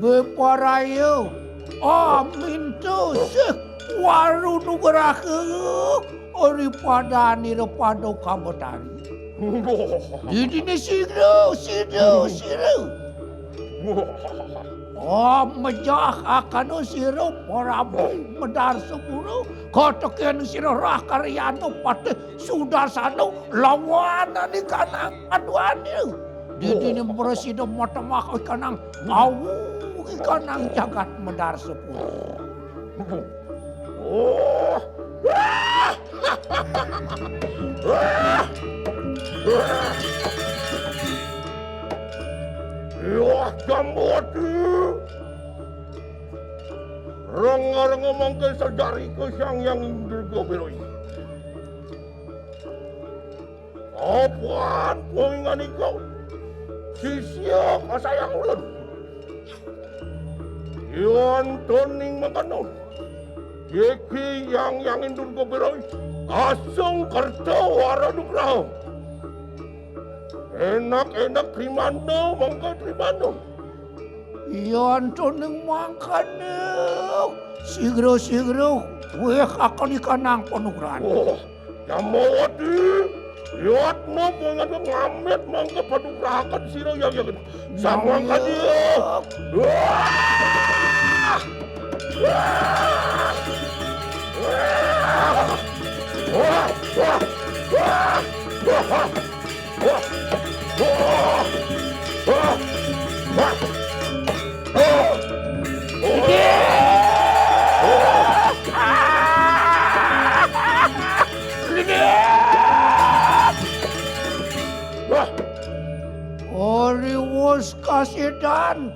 Beparaya aminta sih waru nugraha ri padanira Paduka Betari. Didini sira, sira, sira. Oh, mejah akana sira Prabu Medar Sepura, kateken sira rah karyana patih Sudarsana lawan adi kanang aduane. Didini prasida matemah ikanang awu ikanang jagat Medar Sepura. Oh. Wah, Jamawati. Renga-renga mangke sajari ke Sang Hyang Durga Biroi. Apan poingan ika sisia kasayang ulun. Yan toning mangkana. Yeki yang yang indur gobiroi. Asung kerta wara nugraha. Enak-enak trimana mangka trimana. Yan toning mangkana. Sigra-sigra weh akon ikanang panugrahan. Oh. Jamawati, yatna pangan ngamit mangka panugrahaken sira yang yakin. Samangkanya. Wah! Wah! Wah! Ariwus kasidan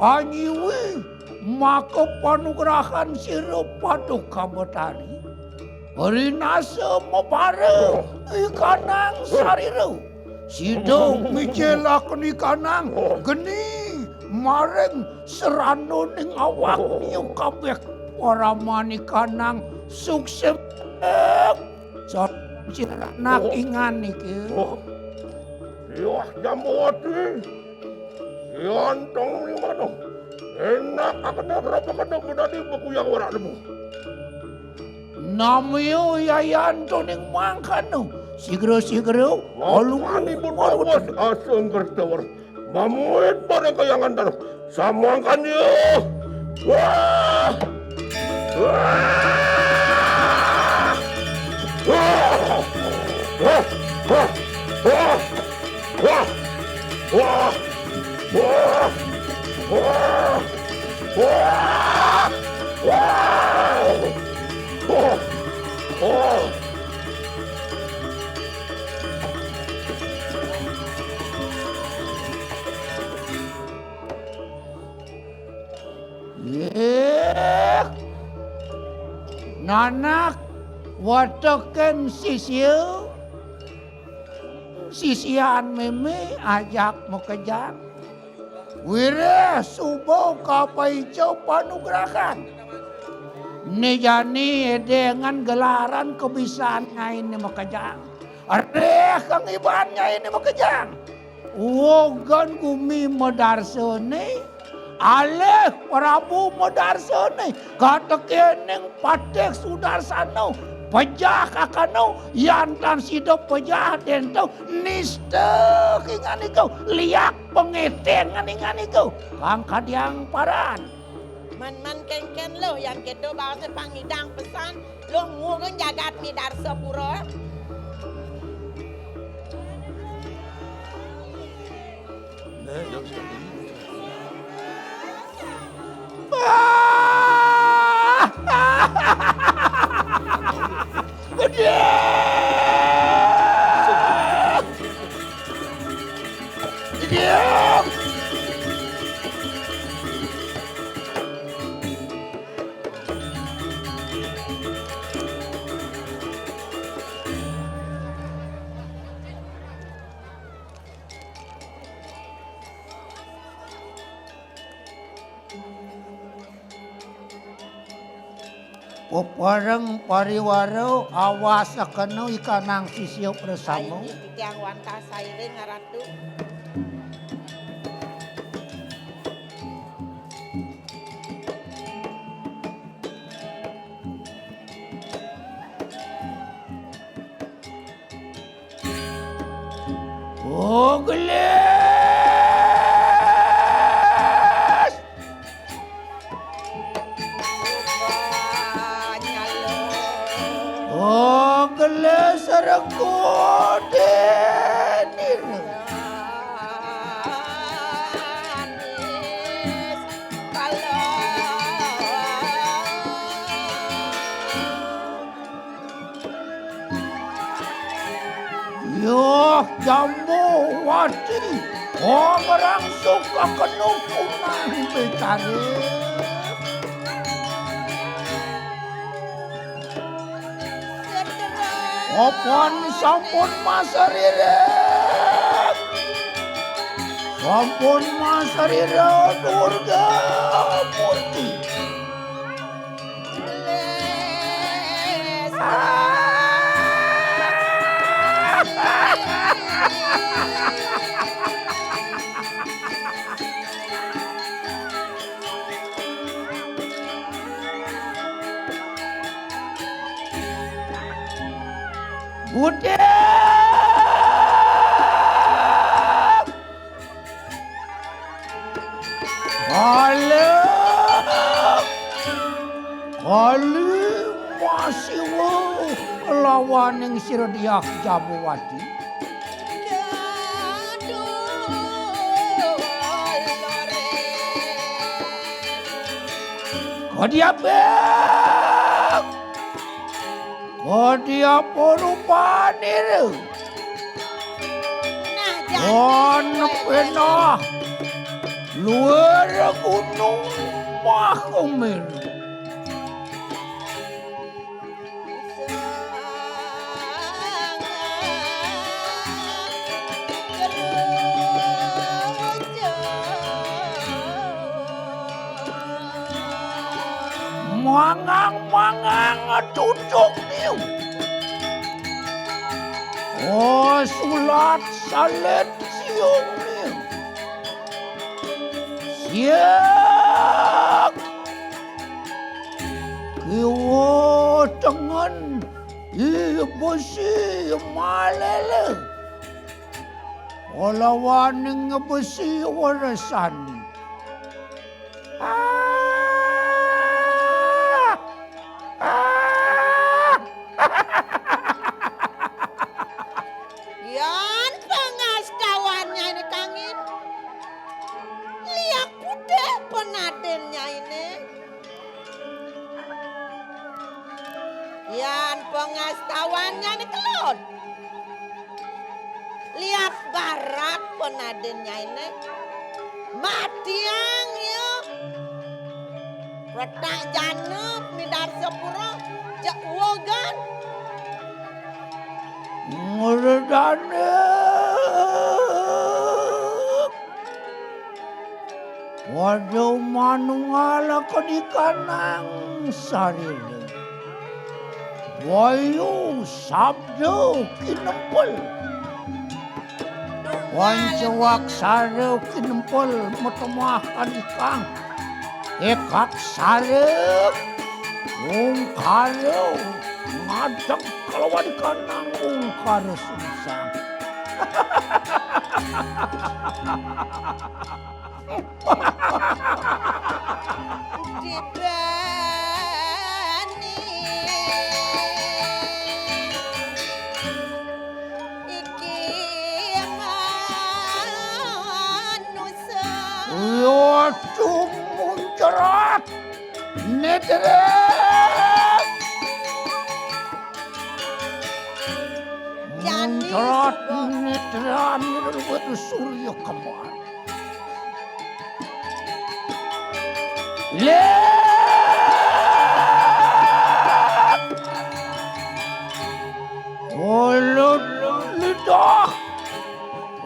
anyiwi maka panugrahan sira Paduka Betari. Rinasa mabara ikanang sarira. Sida mijilakun ikanang geni maring serananing awak niu kabeh paraman ikanang suksem. Sira anak ingan niki. Wah, Jamawati. Yantong ning mana? Enak akene berapa kena bedadi bekuyang warak lembu. Namya yayan toning mangkana. Sigra-sigra, alu. Ani pun awas asung kertawar. Mamuit pada kayangan tanah. Samangkanya. Wah! Wah! Wah! Wah! Wah! Wah! Wah! Nggih. Nanak watekin sisia, sisian meme ajak makejang. Wiréh suba kapaica panugrahan. Né jani édéngan gelaran kebisan nyainé makejang. Réh kang iban nyainé makejang. Wogan gumi madarsané, alih Prabu madarsané, katekéning Patih Sudarsana, pejah kakana, yan tan sida pejah dénto, nista kinganika, liak pangeténgan inganika, kang kadiang paran. Mén-mén kénkén luh, yan kéto baosé pangidang pesan, luh ngurun jagat Midarsapura. Pepereng pariwara awas akena ikanang sisia prasama. Ai, titiang wantah sairing, Ratu. Oh, gelis. Oh, gelis rego denir. Yoh, Jambawati, ong rangsuk kakena punah becare. Apan sampun masarira. Sampun masarira Durga Murti. Budek! Kalih, kalih masiwa lawaning sira Diah Jambawati. Kadiapa? Kadiapa rupanira? Nah, jan. Wan penah luar gunung Mahameru. Mangang-mangang tutuk niu. Oh, sulat salet siung niu. Siap. Kiwa tengen i besi malele. Olawaning besi waresani. Ah! Ah! Yan pangastawannya ini kangin. Liak putih penadinnya ini. Yan pangastawannya ni kelon. Liak barat penadinnya ini. Matiang ya. Retak janep Midarsapura cek wogan. Ngredane. Pada manunggal kadikanang sarira. Wayu sabda kinempel. Wancewak sara kinempel matemah kadikang. Ekak sara ungkara ngadeg kalawan kanang ungkara sungsang. Dibani iki manusa. Waduh, muncrat. Netra. Jani muncrat suba. Netra, netra, surya kembar. Lek! Ulun lidah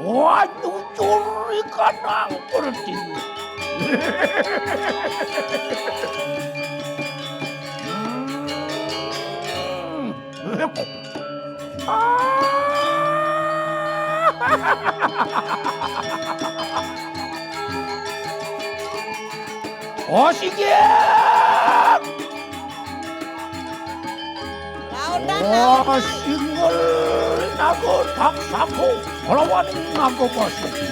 wanyucur ikanang pertiwi. Hmm. Oh, singgih! Lautan, oh, lautan. Singgih naga taksaku, lawan naga basuki.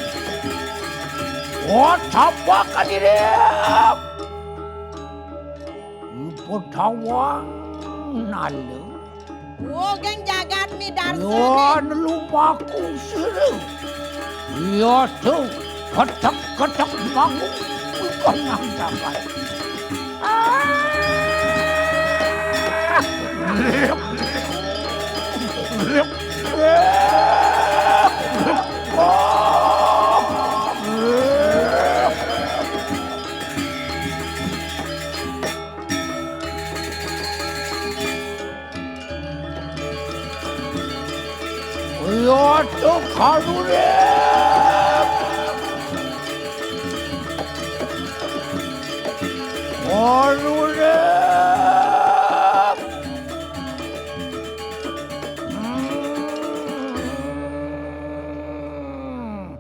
Oh, tapak kadiri. Pedawang nala. Wogeng jagat midarsana. Yan lumaku sira. Iya tu, ketek-ketek bangun bukan nang jagat. Ah! Iya, tuh, kalurip. Kalurip. Hmm.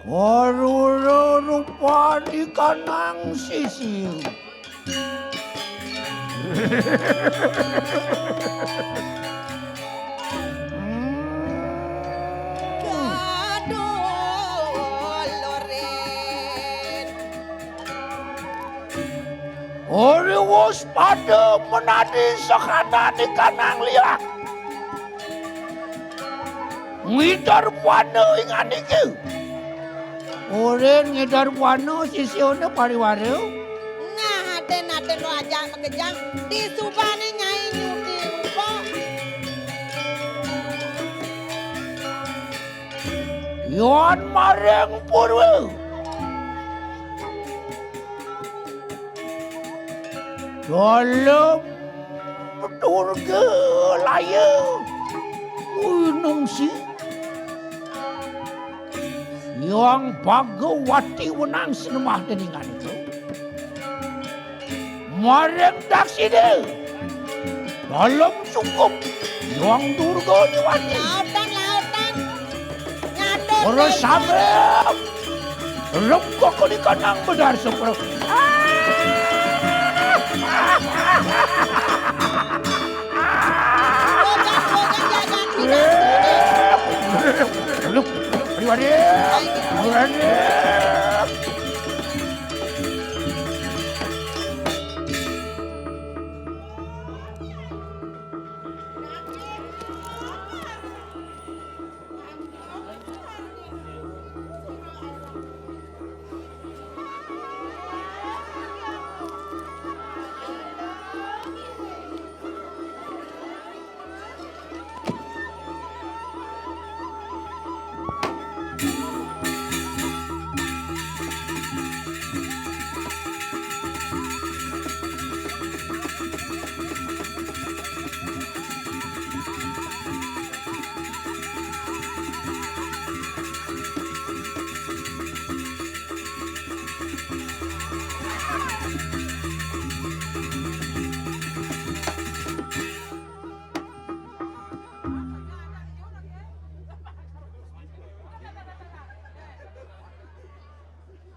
Karura rupani kanang sisiu. Hmm. Aduh, Loren. Ori wus pada menadi sakadani kanang liak. Ngidar buana ingan iki. Urin ngidar buana sisiune pariwara. Nah, aden-aden lo aja makejang. Disubane Nyai Nyuti rupa. Yon maring purwa. Dalem Durga laya winungsi. Hyang Bhagawati wenang sinemah deningan itu. Maring daksina. Dalem cukup Hyang Durga Dewati. Lautan, lautan. Nyata. Ora sabrem. Rem kok di kanang bedar sepro. Bocah-bocah jajan tidak. Lu, lu, lu, lu, lu.